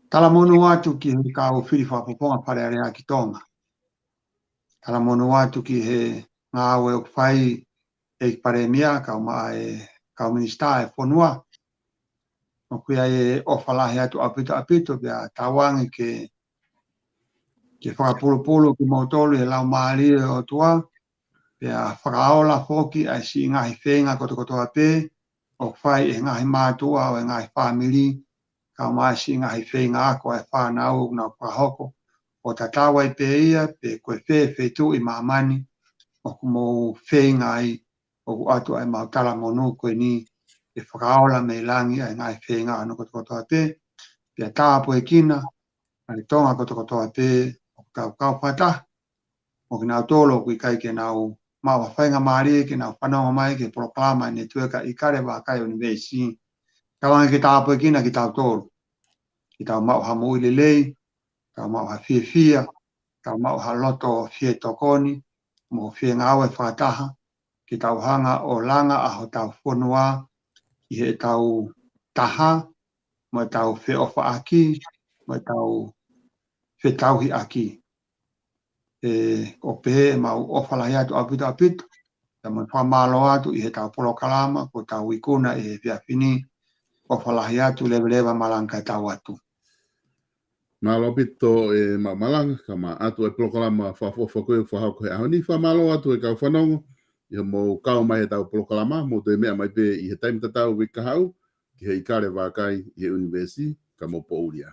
Talamonū atu ki he kau fili fakafofonga Fale Alea ki Tonga. Talamonū atu ki he ngāue ʻoku fai ʻe he ʻEiki Palēmia kae ʻumaʻā e kau minisitā ʻa e fonua. ʻOku ʻi ai e ʻofa lahi atu ʻaupito ʻaupito pea tauange ke, ke fakapulupulu kimoutolu ʻi he Laumālie ʻo e ʻOtua, pea fakaola foki ʻa e siʻi ngaahi feinga kotokotoa pē ʻoku fai ʻe he ngaahi mātuʻa ʻo e ngaahi fāmili, kae ʻumaʻā e siʻi ngaahi feinga ako ʻa e fānau ʻoku nau fakahoko, ʻo tatau ai pē ia pe ko e fē feituʻu ʻi māmani ʻoku mou feinga ai, ʻoku ʻoatu ʻa ʻemau talamonū ko eni ke fakaola mei langi ʻa e ngaahi feinga hono kotokotoa pē, pea tāpuekina ʻa e Tonga kotokotoa pē ʻoku tau kau fakataha mo kinautolu ʻoku ʻikai ke nau maʻu ha faingamālie ke nau fanongo mai ki he polokalama ʻa e Netiueka ʻIkale Vakai ʻUnivēsi. Tauange ke tāpuekina kitautolu, ke tau maʻu ha moʻui lelei, tau maʻu ha fiefia, tau maʻu ha loto fie tokoni mo fie ngāue fakataha, ke tau hanga ʻo langa ʻa hotau fonua ʻi heʻetau taha, mo ʻetau feʻofaʻaki, mo ʻetau fetauhiʻaki. ʻE, ʻoku pehē ʻemau ʻofa lahi atu ʻaupito ʻaupito, pea mo e fakamālō atu ʻi heʻetau polokalama kuo tau ikuna ʻi he efiafi ni. ʻOfa lahi atu, leveleva malanga kae tau atu. Mālō ʻaupito e Maʻu Malanga, kae ʻumaʻā atu e polokalama fakaʻofoʻofa ko ē ʻoku fakahoko he ʻaho ni. Fakamālō atu e kau fanongo ʻi hoʻomou kau mai heʻetau polokalama, mou toe meʻa mai pē ʻi he taimi tatau uike kahaʻu ki he ʻIkale Vakai ʻi he ʻUnivēsi, ka mou poʻuli ā.